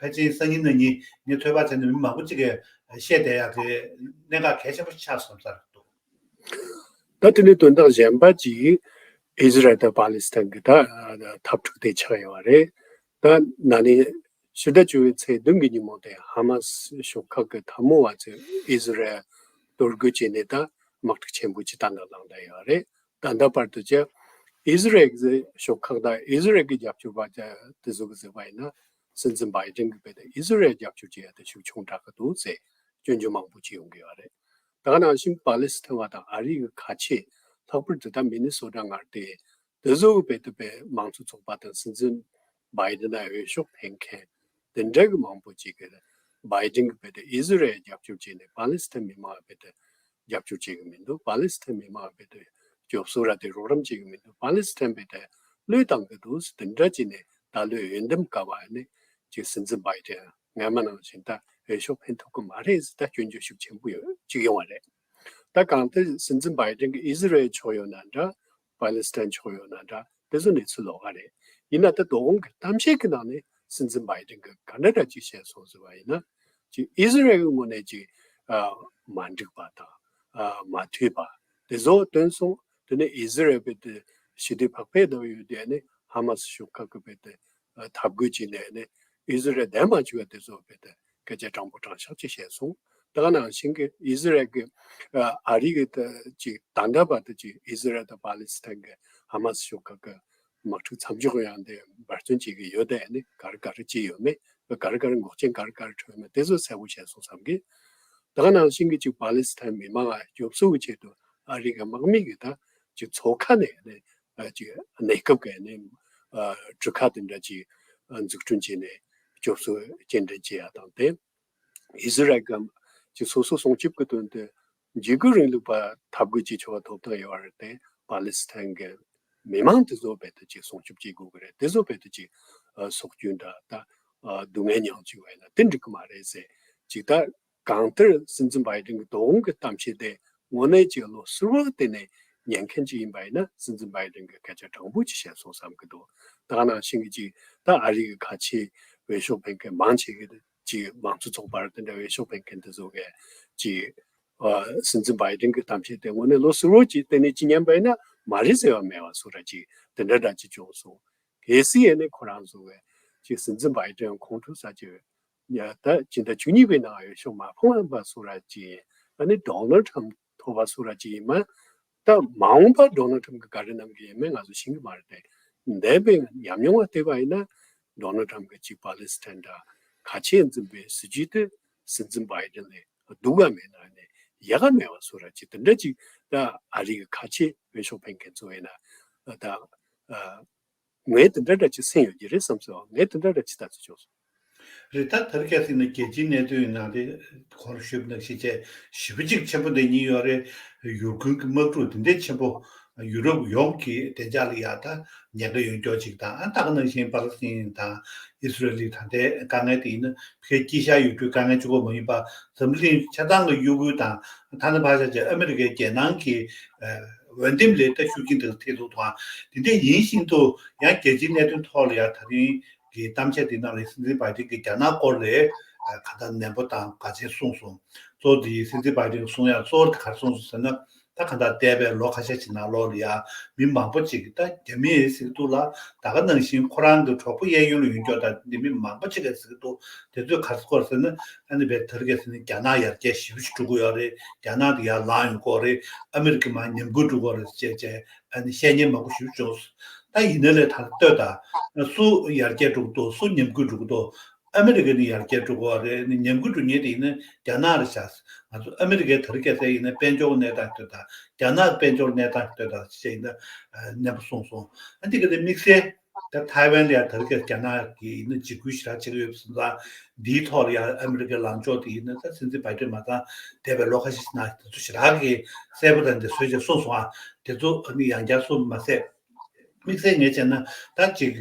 ཕལ་ཆེར་སང་ཉིན་གནངས་ཉིན་ངས་ཚོད་དཔག་བྱས་ན་མི་མང་པོ་ཅིག་གིས་བཤད་བསྡད་ཡག་གི་གནད་འགག་གལ་ཆེན་པོ་ཆགས་སོང་ས་རེད་འདུག། ད་དེ་ནས་དོན་དག་གཞན་པ་ཅིག་ཨི་ཟི་རལ་དང་པ་ལི་སི་ཐན་གྱི་ད་འཐབ་འཁྲུག་དེ་ཆགས་ཡོད་རེད། ད་ན་ནིང་ཕྱི་ཟླ་བཅུ་པའི་ཚེས་བདུན་གྱི་ཉིན་མོ་དེ་ཧ་མ་སི་ཤོག་ཁག་གི་འཐབ་མོ་བ་ཚོས་ཨི་ཟི་རལ་གཏོར་རྒོལ་བྱས་ནས་ད་དམག་འཁྲུག་ཆེན་པོ་ཅིག་ད་ནང་ལངས་བསྡད་ཡོད་རེད། ད་ལྟ་བར་དུ་ཀྱང་ཨི་ཟི་རལ་གྱི་ཤོག་ཁག་དང་ཨི་ཟི་རལ་གྱི་རྒྱབ་སྐྱོར་བ་དེ་ཚོ་གི་ཟེར་བ་ཡིན་ན། སྲིད་འཛིན་བྷའི་ཏིན་གྱི་རྦད་དེ་ཨི་ཟི་རལ་རྒྱབ་སྐྱོར་བྱེད་ཡ་དེ་ཤུགས་ཆུང་དྲགས་ཀྱི་འདུག་ཟེར་སྐྱོན་བརྗོད་མང་པོ་བྱེད་ཡོང་གི་ཡོད་རེད། ད་ག་ནང་བཞིན་པ་ལི་སི་ཐན་བ་དང་ཨ་རི་གི་ཁ་ཆེ། ལྷག་པར་དུ་ད་མི་ནི་སོ་ཊ་མངའ་སྡེ་དེ་ཚོ་གི་རྦད་དེ་པའི་མང་གཙོ་ཚོགས་པ་དང་སྲིད་འཛིན་བྷའི་ཏིན་ལ་འོས་ཤོག་འཕེན་མཁན་དེ་འདྲ་གི་མང་པོ་ཅིག་གིས་བྷའི་ཏིན་གྱི་རྦད་དེ་ཨི་ཟི་རལ་རྒྱབ་སྐྱོར་བྱས་ནས་པ་ལི་སི་ཐན་མི་མང་རྦད་དེ་རྒྱབ་སྐྱོར་བྱེད་ཀྱི་མི་འདུག། པ་ལི་སི་ཐན་མི་མང་རྦད་དེ་སྐྱོབ་གསོ་ར་དེ་རོགས་རམ་བྱེད་ཀྱི་མི་འདུག། པ་ལི་སི་ཐན་རྦད་དེ་བློས་བཏང་གི་འདུག་ཟེར་དེ་འདྲ་བྱས་ནས་ད་ལོའི་འོས་འདེམས་སྐབས་ཨ་ནི་ཅིག་སྲིད་འཛིན་བྷའི་ཏིན་སྔ་མ་ནང་བཞིན་ད་འོས་ཤོག་འཕེན་ཐུབ་ཀྱི་མ་རེད་ཟེར་ད་སྐྱོན་བརྗོད་ཤུགས་ཆེན་པོ་ཡོད་ཅིག་ཡོང་བ་རེད། ད་གང་ལྟར་སྲིད་འཛིན་བྷའི་ཏིན་གྱི་ཨི་ཟི་རལ་ཕྱོགས་ཡོད་ན་འདྲ། པ་ལི་སི་ཐན་ཕྱོགས་ཡོད་ན་འདྲ། དེ་ཚོ་གནས་ཚུལ་ལོགས་ཀ་རེད། ཡིན་ན་ད་དོ་དགོང་གི་གཏམ་བཤད་ཀྱི་ནང་ནས་སྲིད་འཛིན་བྷའི་ཏིན་གྱིས་ག་འདྲ་འདྲ་ཅིག་བཤད་སོང་ཟེར་བ་ཡིན་ན། ཅིག་ཨི་ཟི་རལ་གྱི་ངོས་ནས་ཅིག་ཨ་མ་འགྲིག་པ་དང་ཨ་མ་འཐུས་པ་དེ་ཚོ་བཏོན་སོང་། དེ་ནས་ཨི་ཟི་རལ་རྦད་དེ་ཞི་བདེ་བག་ཕེབས་གནང་ཡོད་དེ་ནས་ཧ་མ་སི་ཤོག་ཁག་གི་རྦད་དེ་འཐབ་རྒོལ་བྱས་ནས་ནས་ཨི་ཟི་རལ་བདེན་མ་བྱུང་བ་དེ་ཚོ་རྦད་དེ་སྐད་ཆ་དྲང་པོ་དྲང་བཞག་ཅིག་བཤད་སོང་། ད་ག་ནང་བཞིན་གྱི་ཨི་ཟི་རལ་གྱི་ཨ་རི་གི་ད་ཅིག་ད་ལྟ་བར་དུ་ཅིག་ཨི་ཟི་རལ་དང་པ་ལི་སི་ཐན་གྱི་ཧ་མ་སི་ཤོག་ཁག་གི་དམག་འཁྲུག་མཚམས་འཇོག་ཡང་དེ་འབད་བརྩོན་བྱེད་ཀྱི་ཡོད་དེ་ནི་ག་རེ་ག་རེ་བྱས་ཡོད་མེད་ག་རེ་ག་རེ་འགོག་རྐྱེན་ག་རེ་ག་རེ་འཕྲད་ཡོད་མེད་དེ་ཚོ་གསལ་པོ་བཤད་སོང་བསམ་གི། ད་ག་ནང་བཞིན་གྱི་ཅིག་པ་ལི་སི་ཐན་མི་མང་ལ་སྐྱོབ་གསོ་གི་ཆེད་དུ་ཨ་རི་གི་དམག་མི་གི་ད་ཅིག་མཚོ་ཁ་ནས་ནི་ ཨ་ཅིག་གནས་སྐབས་ཀྱི་ནས་ཨ་གྲུ་ཁ་དེ་འདྲ་ཅིག་ཨ་འཛུགས་སྐྲུན་བྱས་ནས་སྐྱོབ་གསོ་སྐྱེལ་འདྲེན་བྱེད་ཡ་དང་དེ། ཨི་ཟི་རལ་གྱིས་ཅིག་སོ་སོ་སྲུང་སྐྱོབ་ཀྱི་དོན་དུ་འཇིགས་སྐུལ་རིང་ལུགས་པ་འཐབ་རྒོལ་གྱི་ཆེ་བ་ཐོབ་ཐང་ཡོད་པ་རེད་དེ། པ་ལི་སི་ཐན་གྱི་མི་མང་དེ་ཚོ་རྦད་དེ་ཅིག་སྲུང་སྐྱོབ་བྱེད་དགོས་ཀྱི་རེད། དེ་ཚོ་རྦད་དེ་ཅིག་ཨ་སྲོག་སྐྱོན་འདྲ་ད་ཨ་སྡུག་བསྔལ་མྱངས་བཅུག་པ་ཡིན་ན་དེ་འགྲིག་གི་མ་རེད་ཟེར། ཅིག་ད་གང་ལྟར་སྲིད་འཛིན་བྷའི་ཌེན་གྱི་དོ་དགོང་གི་གཏམ་བཤད་དེ་དངོས་གནས་ཅིག་བློ་གསལ་བོ་བསྟན་ནས་ཉན་མཁན་ཅིག་ཡིན་པ་ཡིན་ན། སྲིད་འཛིན་བྷའི་ཌེན་གྱིས་སྐད་ཆ་དྲང་པོ་ཅིག་བཤད་སོང་བསམ་གྱི་འདུག་ད་ག་ནང་བཞིན་གྱི་ཅིག་ད་ཨ་རི་གི་ཁ་ཆེ་འོས་ཤོག་འཕེན་མཁན་མང་ཆེ་གི་ཅིག་མང་གཙོ་ཚོགས་པར་དེ་འདྲ་འོས་ཤོག་འཕེན་མཁན་དེ་ཚོ་གིས་ཅིག་ཨ་སྲིད་འཛིན་བྷའི་ཌེན་གྱི་གཏམ་བཤད་དེ་དངོས་གནས་བློ་གསལ་བོ་ཅིག་བསྟན་ནས་ཅིག་ཉན་པ་ཡིན་ན་མ་རེད་ཟེར་བ་མེད་པ་བཟོ་འདྲ་ཅིག་དེ་འདྲ་འདྲ་ཅིག་བྱུང་སོང་། གལ་སྲིད་ཡིན་ནའི་ཁོ་རང་ཚོ་གིས་ཅིག་སྲིད་འཛིན་བྷའི་ཌེན་ཁོང་ཁྲོ་ཟ་ཅིག་ཡ་ད་སྤྱི་ཟླ་བཅུ་གཉིས་པའི་ནང་འོས་ཤོག་མ་ཕོངས་པ་བཟོ་འདྲ་ཅིག་ཡིན། ཨ་ནི་ཌོ་ནལ་ཊམ་ཐོབ་པ་བཟོ་འདྲ་ཅིག་ཡིན་མ། ད་མ་འོངས་པ་ཌོ་ནལ་ཊམ་གི་ག་རེ་གནང་གི་ཡིན་མིན་ང་ཚོ་ཤེས་ཀྱི་མ་རེད་དེ། འདས་པའི་ཉམས་མྱོང་ལ་བལྟས་པ་ཡིན་ན་ཌོ་ནལ་ཊམ་གི་ཅིག་པ་ལི་སི་ཐན་འདྲ་ཁ་ཆེ་འཛིན་པའི་སྲིད་ཇུས་དེ་སྲིད་འཛིན་བྷའི་ཌེན་ལས་སྡུག་ག་མེད་ན་ནས་ཡག་ག་མེད་པ་བཟོ་འདྲ་ཅིག་དེ་འདྲ་ཅིག་ད་ཨ་རི་གི་ཁ་ཆེ་འོས་ཤོག་འཕེན་མཁན་ཚོ་ཡིན་ན་ད་ཨ། ངས་དེ་འདྲ་འདྲ་ཅིག་སེམས་ཡོད་ཀྱི་རེད་བསམ་སོང་། ངས་དེ་འདྲ་འདྲ་ཅིག་ལྟ་ཚུལ་བྱུང་སོང་། རེད། ད་དེ་རིང་ཁ་སང་ནས་རྒྱལ་སྤྱིའི་གནད་དོན་ནང་དེ་གོང་ཞུས་པ་ནང་བཞིན་བྱས་ཞེ་པོ་ཅིག་ཆེན་པོ་འདི་གཉིས་ཡོད་རེད། ཡུལ་ཁུལ་གྱི་དམག་འཁྲུག་འདི་འདྲའི་ཆེན་པོ་ཡུ་རོབ་ཡོངས་ཀྱི་བདེ་འཇགས་ལ་ཡ་ད་ཉེན་ཁ་ཡོང་ཀྱོག་ཅིག་དང་། ཨ་ད་ག་ནང་བཞིན་པ་ལི་སི་ཐན་དང་ཨི་སི་རེལ་ལི་ད་ལྟའི་དཀའ་ངལ་དེ་ཡིན་ན་ཕ་གིའི་དཀྱིལ་ཤར་ཡུལ་གྲུའི་དཀའ་ངལ་གཅིག་པོ་མ་ཡིན་པ་འཛམ་གླིང་ཆ་ཚང་གི་གཡོ་འགུལ་དང་། ཐ་ན་ཕར་ཆ་བྱས་ཨ་མི་རི་ཀའི་རྒྱལ་ནང་གི་འོས་འདེམས་ལས་ད་ཤུགས་རྐྱེན་དེ་ལ་ཐེབས་འདུག་དང་། དེ་འདྲ་ཡིན་བཞིན་དུ་ཡང་རྒྱལ་སྤྱིའི་གནད་དོན་ཐོག་ལ་ཡང་ད་རིང་གི་གཏམ་བཤད་འདི་ནང་ལ་སྲིད་འཛིན་བྷའི་ཌེན་གྱིས་རྒྱ་ནག་སྐོར་ལ་ག་ད་ནན་པོ་དང་ག་ཚད་གསུངས་སོང་། གཙོ་བོ་དེ་སྲིད་འཛིན་བྷའི་ཌེན་གསུང་ཡག་གཙོ་བོ་དེ་ག་རེ་གསུངས་སོང་ཟེར་ན། ད་ག་ད་འདས་པའི་ལོ་ཁ་ཤས་ཤིག་ནང་ལོགས་ལ་ཡང་མི་མང་པོ་ཅིག་གིས་ད་རྒྱ་མིས་ཟེར་གྱི་འདུག་ལ། ད་ག་ནང་བཞིན་ཁོ་རང་གི་གྲོགས་པོ་གཡས་གཡོན་ལ་ཡོད་ཀྱོག་ད་འདི་མི་མང་པོ་ཅིག་གིས་ཟེར་གྱི་འདུག་དེ་ཚོས་ག་རེ་སྐོར་ཟེར་ན། ཨ་ནི་བས་དེ་རིང་ཁ་སང་ནི་རྒྱ་ནག་ཡར་རྒྱས་ཞེ་པོ་ཅིག་འགྲོ་གི་ཡོད་རེད། རྒྱ་ནག་དེ་ཡར་ལངས་ཡོང་གི་ཡོད་རེད། ཨ་མི་རི་ཀ་མར་ཉམས་རྒུད་འགྲོ་གི་ཡོད་རེད་ཅེས་བྱས། ཨ་ནི་བཤད་མཁན་མང་པོ་ཞིག་བྱུང་སོང་། ད་ཡིན་ནའི་ལས་ད་ལྟོས་ད་སུ་ཡར་རྒྱས་འགྲོ་གི་འདུག་སུ་ཉམས་རྒུད་འགྲོ་གི་འདུག་ཨ་མི་རི་ཀ་ནི་ཡར་རྒྱས་འགྲོ་གི་ཡོད་རེད། ཨ་ནི་ཉམས་རྒུད་འགྲོ་མཁན་དེ་ཡིན་ན་རྒྱ་ནག་རེད་ཤག་ང་ཚོ་ཨ་མི་རི་ཀའི་དེ་རིང་ཁ་སང་ཡིན་ན་དཔལ་འབྱོར་གནས་སྟངས་ལྟོས་དང་། རྒྱ་ནག་དཔལ་འབྱོར་གནས་སྟངས་ལྟོས་དང་ཅེས་ཡིན་ན་ནན་པོ་གསུངས་སོང་། ཨ་འདི་ག་དེ་དམིགས་བསལ་ད་ཐའེ་ཝན་ལ་ཡང་དེ་རིང་ཁ་སང་རྒྱ་ནག་གིས་ཡིན་ན་འཇིགས་སྐུལ་ཞེ་དྲག་བྱེད་ཀྱི་ཡོད་པ་སོང་ཙང་། འདིའི་ཐོག་ལ་ཡང་ཨ་མི་རི་ཀའི་ལངས་ཕྱོགས་དེ་ཡིན་ན་ད་སྲིད་འཛིན་བྷའི་ཌེན་མ་ཚང་འདས་པའི་ལོ་ཁ་ཤས་ཤིག་ནང་དེ་ཚོ་ཞེ་དྲག་གི་གསལ་པོ་དང་དེ་བཟོས་བྱས་གསུངས་སོང་ཨ། དེ་ཚོ་ཨ་ནི་ཡང་བསྐྱར་གསུངས་མ་ཟད། དམིགས་བསལ་ངས་བྱས་ན་ད་ཅིག་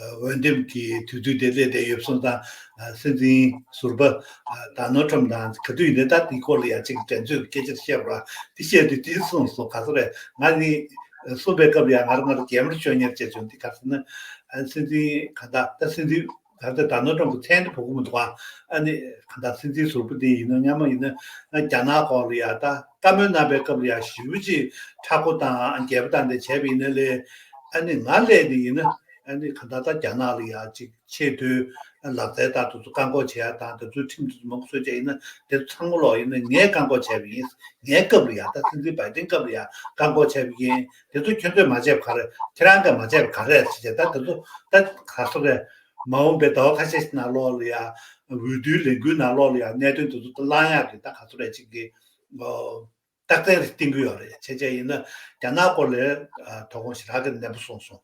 འོས་འདེམས་ཀྱི་དུས་ཚོད་དེ་སླེབས་བསྡད་ཡོད་སོང་ཙང་། སྲིད་འཛིན་ཟུར་པ་ཌོ་ནལ་ཊམ་དང་ག་དུས་ཡིན་ནའི་ད་དེའི་སྐོར་ལ་ཡང་ཅིག་འགྲན་རྩོད་ཀྱི་སྐད་ཆ་བཤད་པ་དེ་བཤད་དུས་དེ་གསུངས་སོང་། ག་ཚོད་རེད། ང་ནི་གསུངས་པའི་སྐབས་ལ་ཡང་ང་རང་ང་རང་གད་མོ་ཤོར་ཉེར་བྱས་བྱུང་། དེ་ག་རེ་ཟེར་ན། སྲིད་འཛིན་ག་ད་ད་སྲིད་འཛིན་ག་ད་ཌོ་ནལ་ཊམ་གྱི་མཚན་དེ་འབོད་ཀྱི་མི་འདུག་ཨ། ཨ་ནི་ག་ད་སྲིད་འཛིན་ཟུར་པ་དེ་ཡིན་ན་སྔོན་མ་ཡིན་ན་རྒྱ་ནག་སྐོར་ལ་ཡ་ད་བཀའ་མོལ་གནང་པའི་སྐབས་ལ་ཡ་ཞེ་པོ་ཅིག་མཁྲེགས་པོ་དང་རྒྱས་པོ་བཏང་སྟེ་བྱས་པ་ཡིན་ན་ལས། ཨ་ནི་ང་སླེབས་དེ་ཡིན་ན་ཨ་ནི་ག་ད་ད་རྒྱ་ནག་ལ་ཡ་ཅིག་ཆེས་མཐོའི་ལག་རྩལ་དང་དེ་ཚོ་བཀག་འགོག་བྱེད་ཡ་དང་། དེ་ཚོའི་ཁྲིམས་དེ་ཚོ་མང་པོ་བཟོས་བྱས་ཡིན་ན་དེ་ཚོ་ཚང་མ་ལོག་ཡིན་ན་ངས་བཀག་འགོག་བྱས་པ་ཡིན། ངའི་སྐབས་ལ་ཡ་ད་སྲིད་འཛིན་བྷའི་ཌེན་སྐབས་ལ་ཡ་བཀག་འགོག་བྱས་པ་ཡིན། དེ་ཚོ་ཁྱོད་ཚོས་མ་བྱས་པ་ག་རེ། ཁྱེད་རང་གིས་མ་བྱས་པ་ག་རེ་ཟེར་བྱས། ད་དེ་ཚོ་ད་ག་ཚོད་རེད། མ་འོངས་པའི་ཟླ་བ་ཁ་ཤས་ཤིག་ནང་ལོགས་ལ་ཡ་འོས་བསྡུའི་ལས་འགུལ་ནང་ལོགས་ལ་ཡ་གནད་དོན་དེ་ཚོ་ད་བསླང་ཡག་གི་ད་ག་ཚོད་རེད་ཅིག་གི་རྟགས་མཚན་རེ་བསྟན་གྱི་ཡོད་རེད། བྱས་བྱས་ཡིན་ན་རྒྱ་ནག་སྐོར་ལ་དོ་དགོང་ཞེ་དྲག་གི་ནན་པོ་གསུངས་སོང་།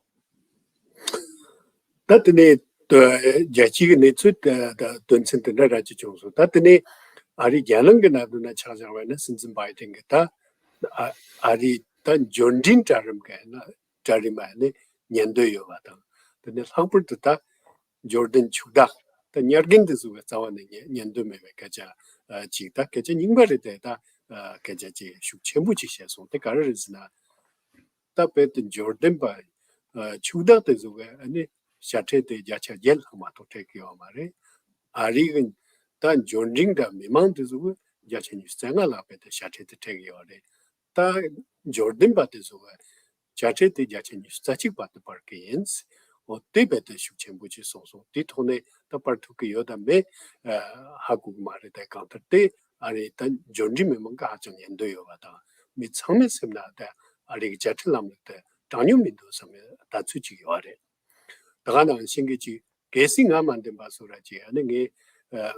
ད་དེ་ནས་རྒྱལ་སྤྱིའི་གནས་ཚུལ་དང་དོན་ཚན་དེ་འདྲ་ར་ཅིག་བྱུང་སོང་། ད་དེ་ནས་ཨ་རིའི་རྒྱལ་ནང་གི་གནད་དོན་ན་ཆ་བཞག་པ་ཡིན་ན་སྲིད་འཛིན་བྷའི་ཌེན་གྱིས་ད་ཨ་རིའི་ད་འབྱོར་འབྲིང་གྲལ་རིམ་གྱི་ན་གྲལ་རིམ་ལ་ནི་ཉན་འདོད་ཡོད་པ་དང་། དེ་ནས་ལྷག་པར་དུ་ད་འབྱོར་ལྡན་ཕྱུག་བདག་ད་ཉར་རྒན་དེ་ཚོ་གི་རྩ་བ་ནས་ཉན་ཉན་འདོད་མེད་པའི་སྐད་ཆ་ཅིག་ད་སྐད་ཆ་རྙིང་པ་རེད་དེ། ད་སྐད་ཆ་ཅིག་ཤུགས་ཆེན་པོ་ཅིག་བཤད་སོང་། དེ་ག་རེ་རེད་ཟེར་ན། ད་དཔེར་དུ་འབྱོར་ལྡན་པ་ཕྱུག་བདག་དེ་ཚོ་གི་ཨ་ནི་ཞལ་ཁྲལ་དེ་བརྒྱ་ཆ་བརྒྱད་ལྷག་མ་གཏོགས་སྤྲད་ཀྱི་ཡོད་མ་རེད། ཨ་རི་གི་ད་འབྱོར་འབྲིང་དང་མི་མང་དེ་ཚོ་གི་བརྒྱ་ཆ་ཉི་ཤུ་རྩ་ལྔ་ལྷག་དཔེར་དུ་ཞལ་ཁྲལ་དེ་སྤྲད་ཀྱི་ཡོད་རེད། ད་འབྱོར་ལྡན་པ་དེ་ཚོ་གི་ཞལ་ཁྲལ་དེ་བརྒྱ་ཆ་ཉི་ཤུ་རྩ་གཅིག་བར་དུ་སྤར་གྱི་ཡིན། འོ་དེ་རྦད་དེ་ཤུགས་ཆེན་པོ་ཅིག་སོང་སོང་། དེའི་ཐོག་ནས་ད་སྤར་ཐུབ་ཀྱི་ཡོད་དམ་མེད་ཧ་གོ་གི་མ་རེད། དེ་གང་ལྟར་དེ་ཨ་རི་ད་འབྱོར་འབྲིང་མི་མང་གི་ཧ་ཅང་ཉན་འདོད་ཡོད་པ་དང་། མི་ཚང་མའི་སེམས་ནང་དེ་ཨ་རི་གི་བཅའ་ཁྲིམས་ལམ་ལུགས་དེ་དྲང་སྙོམས་མི་འདུག་བསམ་པའི་ལྟ་ཚུལ་ཅིག་ཡོད་རེད། ད་ག་ནང་བཞིན་གྱི་ཅིག་གལ་སྲིད་ང་མ་འདེམས་པ་སོང་ར་ཅིག་ཨ་ནི་ངས་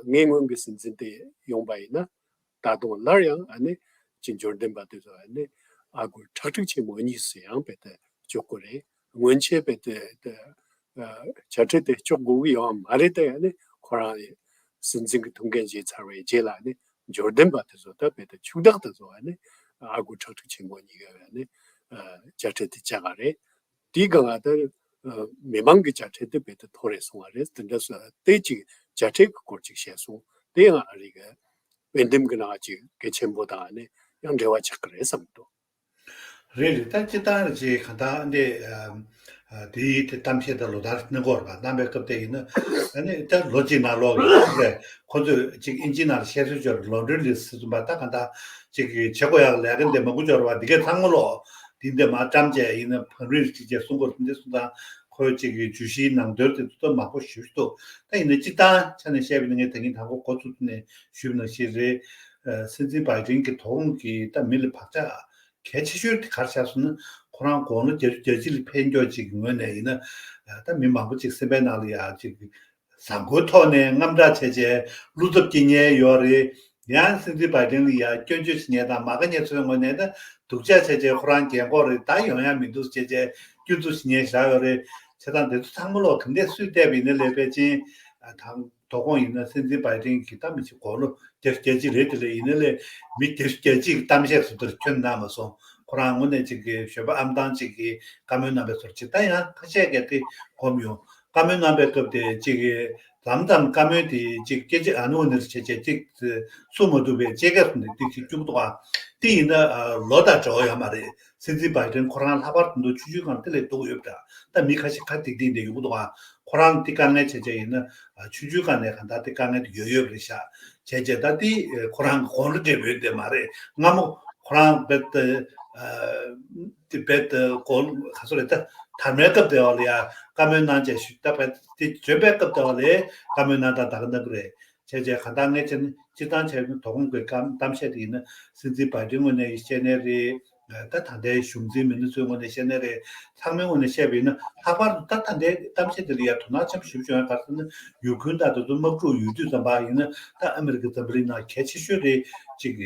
ངའི་སྔོན་གྱི་སྲིད་འཛིན་དེ་ཡོང་པ་ཡིན་ན། ད་དུང་སླར་ཡང་ཨ་ནི་ཅིག་འབྱོར་ལྡན་པ་དེ་ཚོ་ཨ་ནི་ཨ་སྒོར་ཁྲག་ཁྲིག་ཆེན་མོ་གཉིས་སུ་ཡང་རྦད་དེ་ གཅོག་དགོས་རེད། སྔོན་ཆད་རྦད་དེ་དེ་ཨ་དཔྱ་ཁྲལ་དེ་གཅོག་དགོས་ཀྱི་ཡོད་མ་རེད་དེ། ཨ་ནི་ཁོ་རང་སྲིད་འཛིན་གྱི་ཐུགས་འགན་བཞེས་ཚར་བའི་རྗེས་ལ་ནི་འབྱོར་ལྡན་པ་དེ་ཚོ་ད་རྦད་དེ་ཕྱུག་བདག་དེ་ཚོ་ཨ་ནི་ཨ་གུ་ཁྲག་ཁྲིག་ཆེན་མོ་གཉིས་ཀ་ཨ་ནི་ཨ་དཔྱ་ཁྲལ་དེ་བཅག་ག་རེད། དེའི་སྒང་ལ་ད་ཨ་མི་མང་གི་དཔྱ་ཁྲལ་དེ་རྦད་དེ་མཐོ་རུ་སོང་བ་རེད། དེ་འདྲ་སོ་དེ་ཅིག་དཔྱ་ཁྲལ་གྱི་སྐོར་ཅིག་བཤད་སོང་། དེ་ཡང་ཨ་རི་གི་དཔེ་འདེམས་ཀྱི་ནང་ཅིག་གལ་ཆེན་པོ་དང་ནི་ཡང་འབྲེལ་བ་ཆགས་ཀྱི་རེད་བསམ་གྱི་འདུག། རེད་རེད། ད་སྤྱིར་བཏང་རེད་ཅེས་གང་ལྟར་འདི་ཨ་ཨ་དེའི་དེ་གཏམ་བཤད་དང་ལོ་ལྟར་གནས་སྐོར་བ་གནང་པའི་སྐབས་དེ་ཡིན་ན། ཨ་ནི་ད་ལོ་གཅིག་ནང་ལོག་གི་རེད། ཁོ་ཚོས་ཅིག་ཨིན་ཇི་ནང་བཤད་སྲོལ་སྦྱོར་ལོན་ཌོན་ལི་སི་ཟེར་པ་ད་གང་ལྟར་ཅིག་བྱེད་དགོས་ཡག་ལས་ཀ་འདི་མང་པོ་འབྱོར་བ་འདི་གའི་ཚང་མ་ལོག་འདི་འདི་མ་བཀྲམ་བྱས་ཡིན་ན་བང་རིམ་ཅིག་བྱས་གསུང་སྐོར་འདི་གསུང་དང་། ཁོའི་ཅིག་གི་བརྗོད་གཞིའི་ནང་དོན་དེ་ཚོ་མང་པོ་ཞིག་འདུག། ད་ཡིན་ན་སྤྱིར་བཏང་ཆ་ནས་བཤད་པ་ཡིན་ན་ངས་ད་གིན་དང་པོ་འགོ་ཚུགས་ནས་ཞུས་པ་ནང་བཞིན་རེད། ཨ་སྲིད་འཛིན་བྷའི་ཌེན་གྱི་དོ་དགོང་གི་ད་མི་ལ་བག་ཆགས་གལ་ཆེ་ཤོས་དེ་ག་རེ་ཆགས་སོང་ན། ཁོ་རང་དགུང་ལོ་བརྒྱད་ཅུ་གྱ་གཅིག་ལ་ཕེབས་མགྱོགས་ཅིག་གི་ངོས་ནས་ཡིན་ན། ཨ་ད་མི་མང་པོ་ཅིག་སེམས་པའི་ནང་ལ་ཡ་ཅིག་བཟང་པོའི་ཐོག་ནས་དངངས་སྐྲག་བྱས་བྱས་བློ་འཚབ་སྐྱེ་མཁན་ཡོད་རེད། ཡང་སྲིད་འཛིན་བྷའི་ཌེན་ལ་ཡ་སྐྱོན་བརྗོད་བྱེད་མཁན་དང་མ་དགའ་མཁན་ཚོའི་ངོས་ནས་ད་སྡུག་ཅག་བྱས་བྱས་ཁོ་རང་རྒན་གོག་རེད། ད་ཡོང་ཡ་མི་འདུག་བྱས་བྱས་སྐྱོན་འཛུགས་བྱེད་མཁན་བཞག་ཡོད་རེད། བྱས་ཙང་དེ་ཚོ་ཚང་མ་ལོག་ག་འདྲས་སུས་བལྟས་པ་ཡིན་ན་ལས་ཕལ་ཆེན་ཨ་དང་དོ་དགོང་ཡིན་ན་སྲིད་འཛིན་བྷའི་ཌེན་གྱི་ད་མི་ཞིག་དགུང་ལོ་བརྒྱད་ཅུ་གྱ་གཅིག་རེད། དེ་ལས་ཡིན་ན་ལས་མི་བརྒྱད་ཅུ་གྱ་གཅིག་གི་གཏམ་བཤད་སུ་དེར་ཁྱོན་གནང་མ་སོང་། ཁོ་རང་དངོས་གནས་ཅིག་གི་ཞོལ་པ་ཨམ་ཐང་ཅིག་གི་བཀའ་མོལ་གནང་པའི་ཚོར་ཅིག་ད་ཡང་ཁ་ཤས་ཀྱིས་དེ་གོམས་ཡོང་། བཀའ་མོལ་གནང་པའི་སྐབས་དེ་ཅིག་གི་མཚམས་མཚམས་བཀའ་མོལ་དེ་ཅིག་སྐད་ཆ་ཨ་ནུ་ནི་བྱས་བྱས་ཅིག་གསུང་མ་ཐུབ་པའི་ཅེ་ཀ་སོང་དེ་ཏིག་ཅིག་སྐྱུག་འདུག་ཨ། དེ་ཡིན་ན་ཨ་ལོ་དང་འབྲེལ་བ་ཡོད་མ་རེད། སྲིད་འཛིན་བྷའི་ཌེན་ཁོ་རང་ལྷག་པར་དུ་ཆུང་ཆུང་སྒང་དེ་ལས་སྡུག་ཡོད་པ་འདྲ། ད་མི་ཁ་ཤས་ཁ་ཏིག་ཏིག་འདི་ཡོང་གི་འདུག་ཨ། ཁོ་རང་དེ་དཀའ་ངལ་བྱས་བྱས་ཡིན་ན་ཨ་ཆུང་ཆུང་སྒང་ནས་གང་ལྟར་དེ་དཀའ་ངལ་དེ་ཡོད་ཡོད་རེད་ཤག་བྱས་བྱས། ད་དེ་ཁོ་རང་གི་དགུང་ལོ་བགྲེས་པོ་ཡོད་དེ་མ་རེད། སྔ་མོ་ཁོ་རང་རྦད་དེ་ཨ་དེ་རྦད་དེ་དགུང་ག་ཚོད་རེད། ད་དར་མའི་སྐབས་དེ་བ་ལ་ཡ་བཀའ་མོལ་གནང་བྱས་ཞུ། ད་རྦད་དེ་འཇོན་པའི་སྐབས་དེ་བ་ལ་བཀའ་མོལ་གནང་སྟངས་ད་ག་གནང་གི་རེད། བྱས་བྱས་གང་ལྟར་ངས་བྱས་ན་སྤྱིར་བཏང་བྱས་ན་དོ་དགོང་གི་གཏམ་བཤད་དེ་ཡིན་ན་སྲིད་འཛིན་བྷའི་ཌེན་ངོས་ནས་བཤད་ནའི་རེད། ད་ད་ལྟའི་གཞུང་འཛིན་མི་སྣ་ཚོའི་ངོས་ནས་བཤད་ནའི་རེད། ཚང་མའི་ངོས་ནས་བཤད་པ་ཡིན་ན་ལྷག་པར་དུ་ད་ད་ལྟའི་གཏམ་བཤད་དེ་ལ་ཡ་དོ་སྣང་ཆེན་པོ་ཞིག་བྱུང་ཡ་ག་རེ་ཟེར་ན། ཡུ་ཁུན་དང་དེ་ཚོ་དམག་འཁྲུག་ཡོད་དུས་ཙམ་པ་ཡིན་ན་ད་ཨ་མི་རི་ཀ་འཛམ་བུ་གླིང་ནང་གལ་ཆེ་ཤོས་རེད། ཅིག་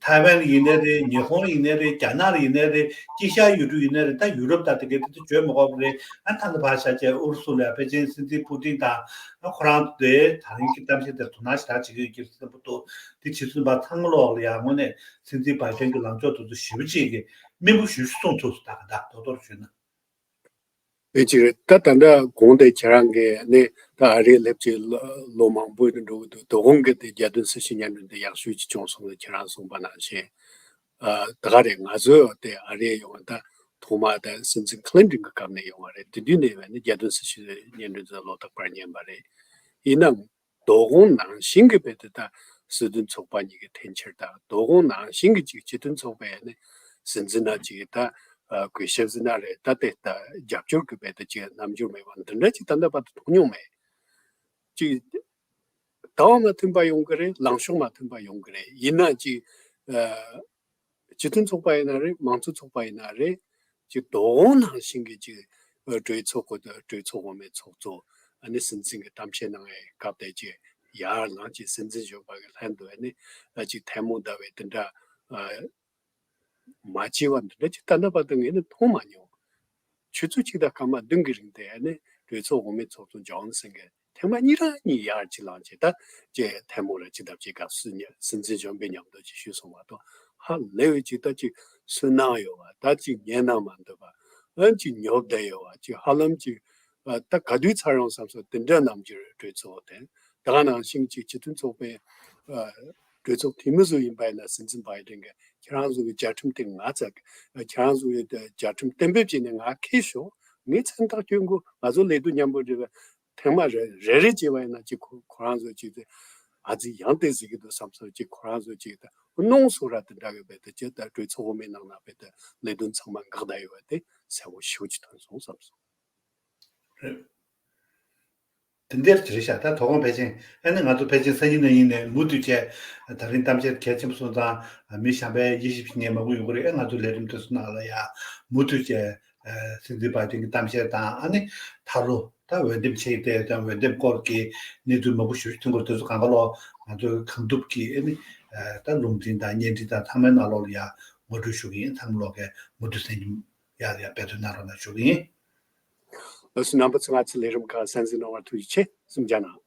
ཐའེ་ཝན་ལ་ཡིན་ནའི་རེད། ཉི་ཧོང་ལ་ཡིན་ནའི་རེད། རྒྱ་ནག་ལ་ཡིན་ནའི་རེད། དཀྱིལ་ཤར་ཡུལ་གྲུ་ཡིན་ནའི་རེད། ད་ཡུ་རོབ་དང་དེ་གའི་དེ་ཚོ་བརྗོད་མི་དགོས་པ་རེད། ཨ་ད་ལྟ་ཕར་བཞག་བྱས་ཨུ་རུ་སུ་ལ་ཕལ་ཆེར་སྲིད་འཛིན་པུ་ཏིན་དང་ཨ་ཁོ་རང་དེ་ད་རིང་གི་གཏམ་བཤད་དེར་དོ་སྣང་ཞེ་དྲག་བྱེད་ཀྱི་ཡོད་ཀྱི་བསམ་པ་འདུག། དེ་བྱེད་ཚུལ་པ་ཚང་མ་ལོག་ལ་ཡང་དངོས་གནས་སྲིད་འཛིན་བྷའི་ཌེན་གྱི་ལངས་ཕྱོགས་དེ་ཚོ་ཞེ་པོ་ཅིག་གི་སྨིན་པོ་ཞེ་པོ་ཅིག་གསུངས་ཐུབ་སོང་། ད་ག་ད་མདོར་མདོར་ཞུས་ན། དེ་ཅིག་རེད། ད་ད་ལྟ་གོང་དེ་ཁྱེད་རང་གིས་ནི་ད་ཨ་རིར་སླེབས་ཀྱི་ལོ་ལོ་མང་པོ་འགྲོ་གི་འདུག། དོ་དགོང་གི་དེ་རྒྱལ་དོན་སྲི་ཞུ་སྙན་སྒྲོན་དེ་ཡག་ཤོས་ཅིག་བྱུང་སོང་ལ་ཁྱེད་རང་གསུངས་པ་ནང་བཞིན། ཨ་ད་ག་རེད། ང་ཚོས་དེ་ཨ་རིར་ཡོང་ད་ཐོག་མ་ད་སྲིད་འཛིན་ཁི་ལིན་ཏོན་གྱི་སྐབས་ནས་ཡོང་བ་རེད། དེ་དུས་ནས་བས་ནི་རྒྱལ་དོན་སྲི་ཞུ་སྙན་སྒྲོན་དེ་ལོ་རྟག་པར་ཉན་པ་རེད། ཡིན་ནའང་དོ་དགོང་ནང་བཞིན་གྱི་རྦད་དེ་ད་སྲིད་དོན་ཚོགས་པ་གཉིས་ཀྱི་འཐེན་འཁྱེར་དང་། དོ་དགོང་ནང་བཞིན་གྱི་ཅིག་སྤྱི་མཐུན་ཚོགས་པའི་ནི་སྲིད་འཛིན་ན་ཅིག་ད་ཨ་གུས་ཞབས་ཟེར་ན་རེད། ད་དེ་ད་རྒྱབ་སྐྱོར་གྱི་རྦད་དེ་ཅིག་རྣམ་འགྱུར་མེད་པ་འདི་འདྲ་ཅིག་ད་ལྟ་བར་དུ་མཐོང་མྱོང་མེད། ཅིག་ལྟ་བ་མ་མཐུན་པ་ཡོང་གི་རེད། ལངས་ཕྱོགས་མ་མཐུན་པ་ཡོང་གི་རེད། ཡིན་ན་ཅིག་ཨ་སྤྱི་མཐུན་ཚོགས་པ་ཡིན་ན་རེད། མང་གཙོ་ཚོགས་པ་ཡིན་ན་རེད། ཅིག་དོ་དགོང་ནང་བཞིན་གྱི་ཅིག་ཨ་གྲོས་ཚོགས་གོ་གྲོས་ཚོགས་འོག་མའི་ཚོགས་གཙོ་ཨ་ནི་སྲིད་འཛིན་གྱི་གཏམ་བཤད་གནང་བའི་སྐབས་དེ་ཅིག་ཡར་ལངས་ཅིག་སྲིད་འཛིན་གཞོན་པ་གི་ལྷན་དུ་ཨ་ནི་ཨ་ཅིག་ཐལ་མོ་བརྡབས་པའི་དེ་འདྲ་ཨ་མ་བྱས་པ་འདི་འདྲ་ཅིག་ད་ལྟ་བར་དུ་ངས་ནི་མཐོང་མ་མྱོང་། ཆུ་ཚོད་གཅིག་དང་སྐར་མ་བདུན་གྱི་རིང་དེ་ཨ་ནི་གྲོས་ཚོགས་འོག་མའི་ཚོགས་གཙོ་ཇོན་སན་གྱིས་ཐེངས་མ་གཉིས་རང་གཉིས་ཡར་ཅིག་ལངས་བྱས། ད་ཅེས་ཐལ་མོ་ར་ཅིག་བརྡབས་བྱས་སྐབས་སུ་ཉ་སྲིད་འཛིན་གཞོན་པའི་མཉམ་དུ་ཅིག་ཞུས་སོང་བ་དང་། ཧ་ལས་པའི་ཅིག་ད་ཅིག་སུན་སྣང་ཡོད་པ། ད་ཅིག་ཉན་ན་མ་འདོད་པ། ཨ་ཅིག་ཉོབ་བསྡད་ཡོད་པ། ཅིག་ཧ་ལམ་ཅིག་ཨ་ད་ག་དུས་ཚར་ཡོང་བསམ་སོང་། དེ་འདྲ་རྣམ་འགྱུར་གྲོས་ཚོགས་དེ། ད་ག་ནང་བཞིན་ཅིག་སྤྱི་མཐུན་ཚོགས་པའི་ཨ་གྲོས་ཚོགས་འཐུས་མི་ཚོ་ཡིན་པ་ཡིན་ན་སྲིད་འཛིན་བྷའི་ཌེན་གྱིས་ཁྱེད་རང་ཚོ་གི་བཅའ་ཁྲིམས་དེ་ང་བཙལ། ཁྱེད་རང་ཚོ་གི་བཅའ་ཁྲིམས་གཏན་འབེབས་བྱས་ནས་ང་འཁྱེར་ཤོག། ངས་མཚན་རྟགས་སྐྱོན་དགོས། ང་ཚོ་ལས་དོན་མཉམ་པོ་འབྲེལ་བའི་ཐེངས་མ་རེ་རེ་རེ་བྱས་པ་ཡིན་ན་ཅིག་ཁོ་ཁོ་རང་ཚོ་ཅིག་དེ་ཨ་ཙི་ཡང་དེ་ཟིག་གི་འདུག་བསམ་སོང་། ཅིག་ཁོ་རང་ཚོ་ཅིག་ད་གནོང་སོང་ར་དེ་འདྲ་གི་རྦད་དེ་ཅིག་ད་གྲོས་ཚོགས་འོག་མའི་ནང་ན་རྦད་དེ་ལས་དོན་ཚང་མ་འགག་བསྡད་ཡོད་པ་དེ་གསལ་པོ་ཞེ་པོ་ཅིག་ཐོན་སོང་བསམ་སོང་། རེད། དེ་འདྲ་ཅིག་རེད་ཤག། ད་དོ་དགོང་ཕལ་ཆེར་ཨ་ནི་ང་ཚོ་ཕལ་ཆེར་སང་ཉིན་གནངས་ཉིན་ནས་མུ་མཐུད་བྱས། ད་རིང་གཏམ་བཤད་གལ་ཆེན་པོ་སོང་ཙང་མི་གཞན་པའི་དབྱེ་ཞིབ་བྱེད་མཁན་མང་པོ་ཡོང་གི་རེད། ཨ་ང་ཚོའི་ལས་རིམ་དེ་ཚོ་ནང་ལ་ཡ་མུ་མཐུད་བྱས་སྲིད་འཛིན་བྷའི་ཌེན་གྱི་གཏམ་བཤད་དང་། ཨ་ནི་ད་ལོ་ད་འོས་འདེམས་བྱེད་ཀྱི་བསྡད་ཡོད་དང་། འོས་འདེམས་སྐོར་གྱི་གནས་ཚུལ་མང་པོ་ཞིག་ཐོན་གྱི་རེད། དེ་ཚོ་གང་ག་ལོག་ང་ཚོའི་གང་ཐུབ་ཀྱིས་ཨ་ནི་ད་རླུང་འཕྲིན་དང་བརྙན་འཕྲིན་དང་ཚང་མའི་ནང་ལོགས་ལ་ཡ་ངོ་སྤྲོད་ཞུ་གི་ཡིན། ཚང་མ་ལོག་གིས་མུ་མཐུད་གསན་རྒྱུ། ཡར་ཡར་འབད་བརྩོན་གནང་རོགས་གནང་ཞུ་གི་ཡིན། ལགས་སོ། རྣམ་པ་ཚོ་ང་ཚོའི་ལས་རིམ་ཁག་གསན་གཟིགས་གནང་བར་ཐུགས་རྗེ་ཆེ། གསུམ་བརྒྱ་ནང་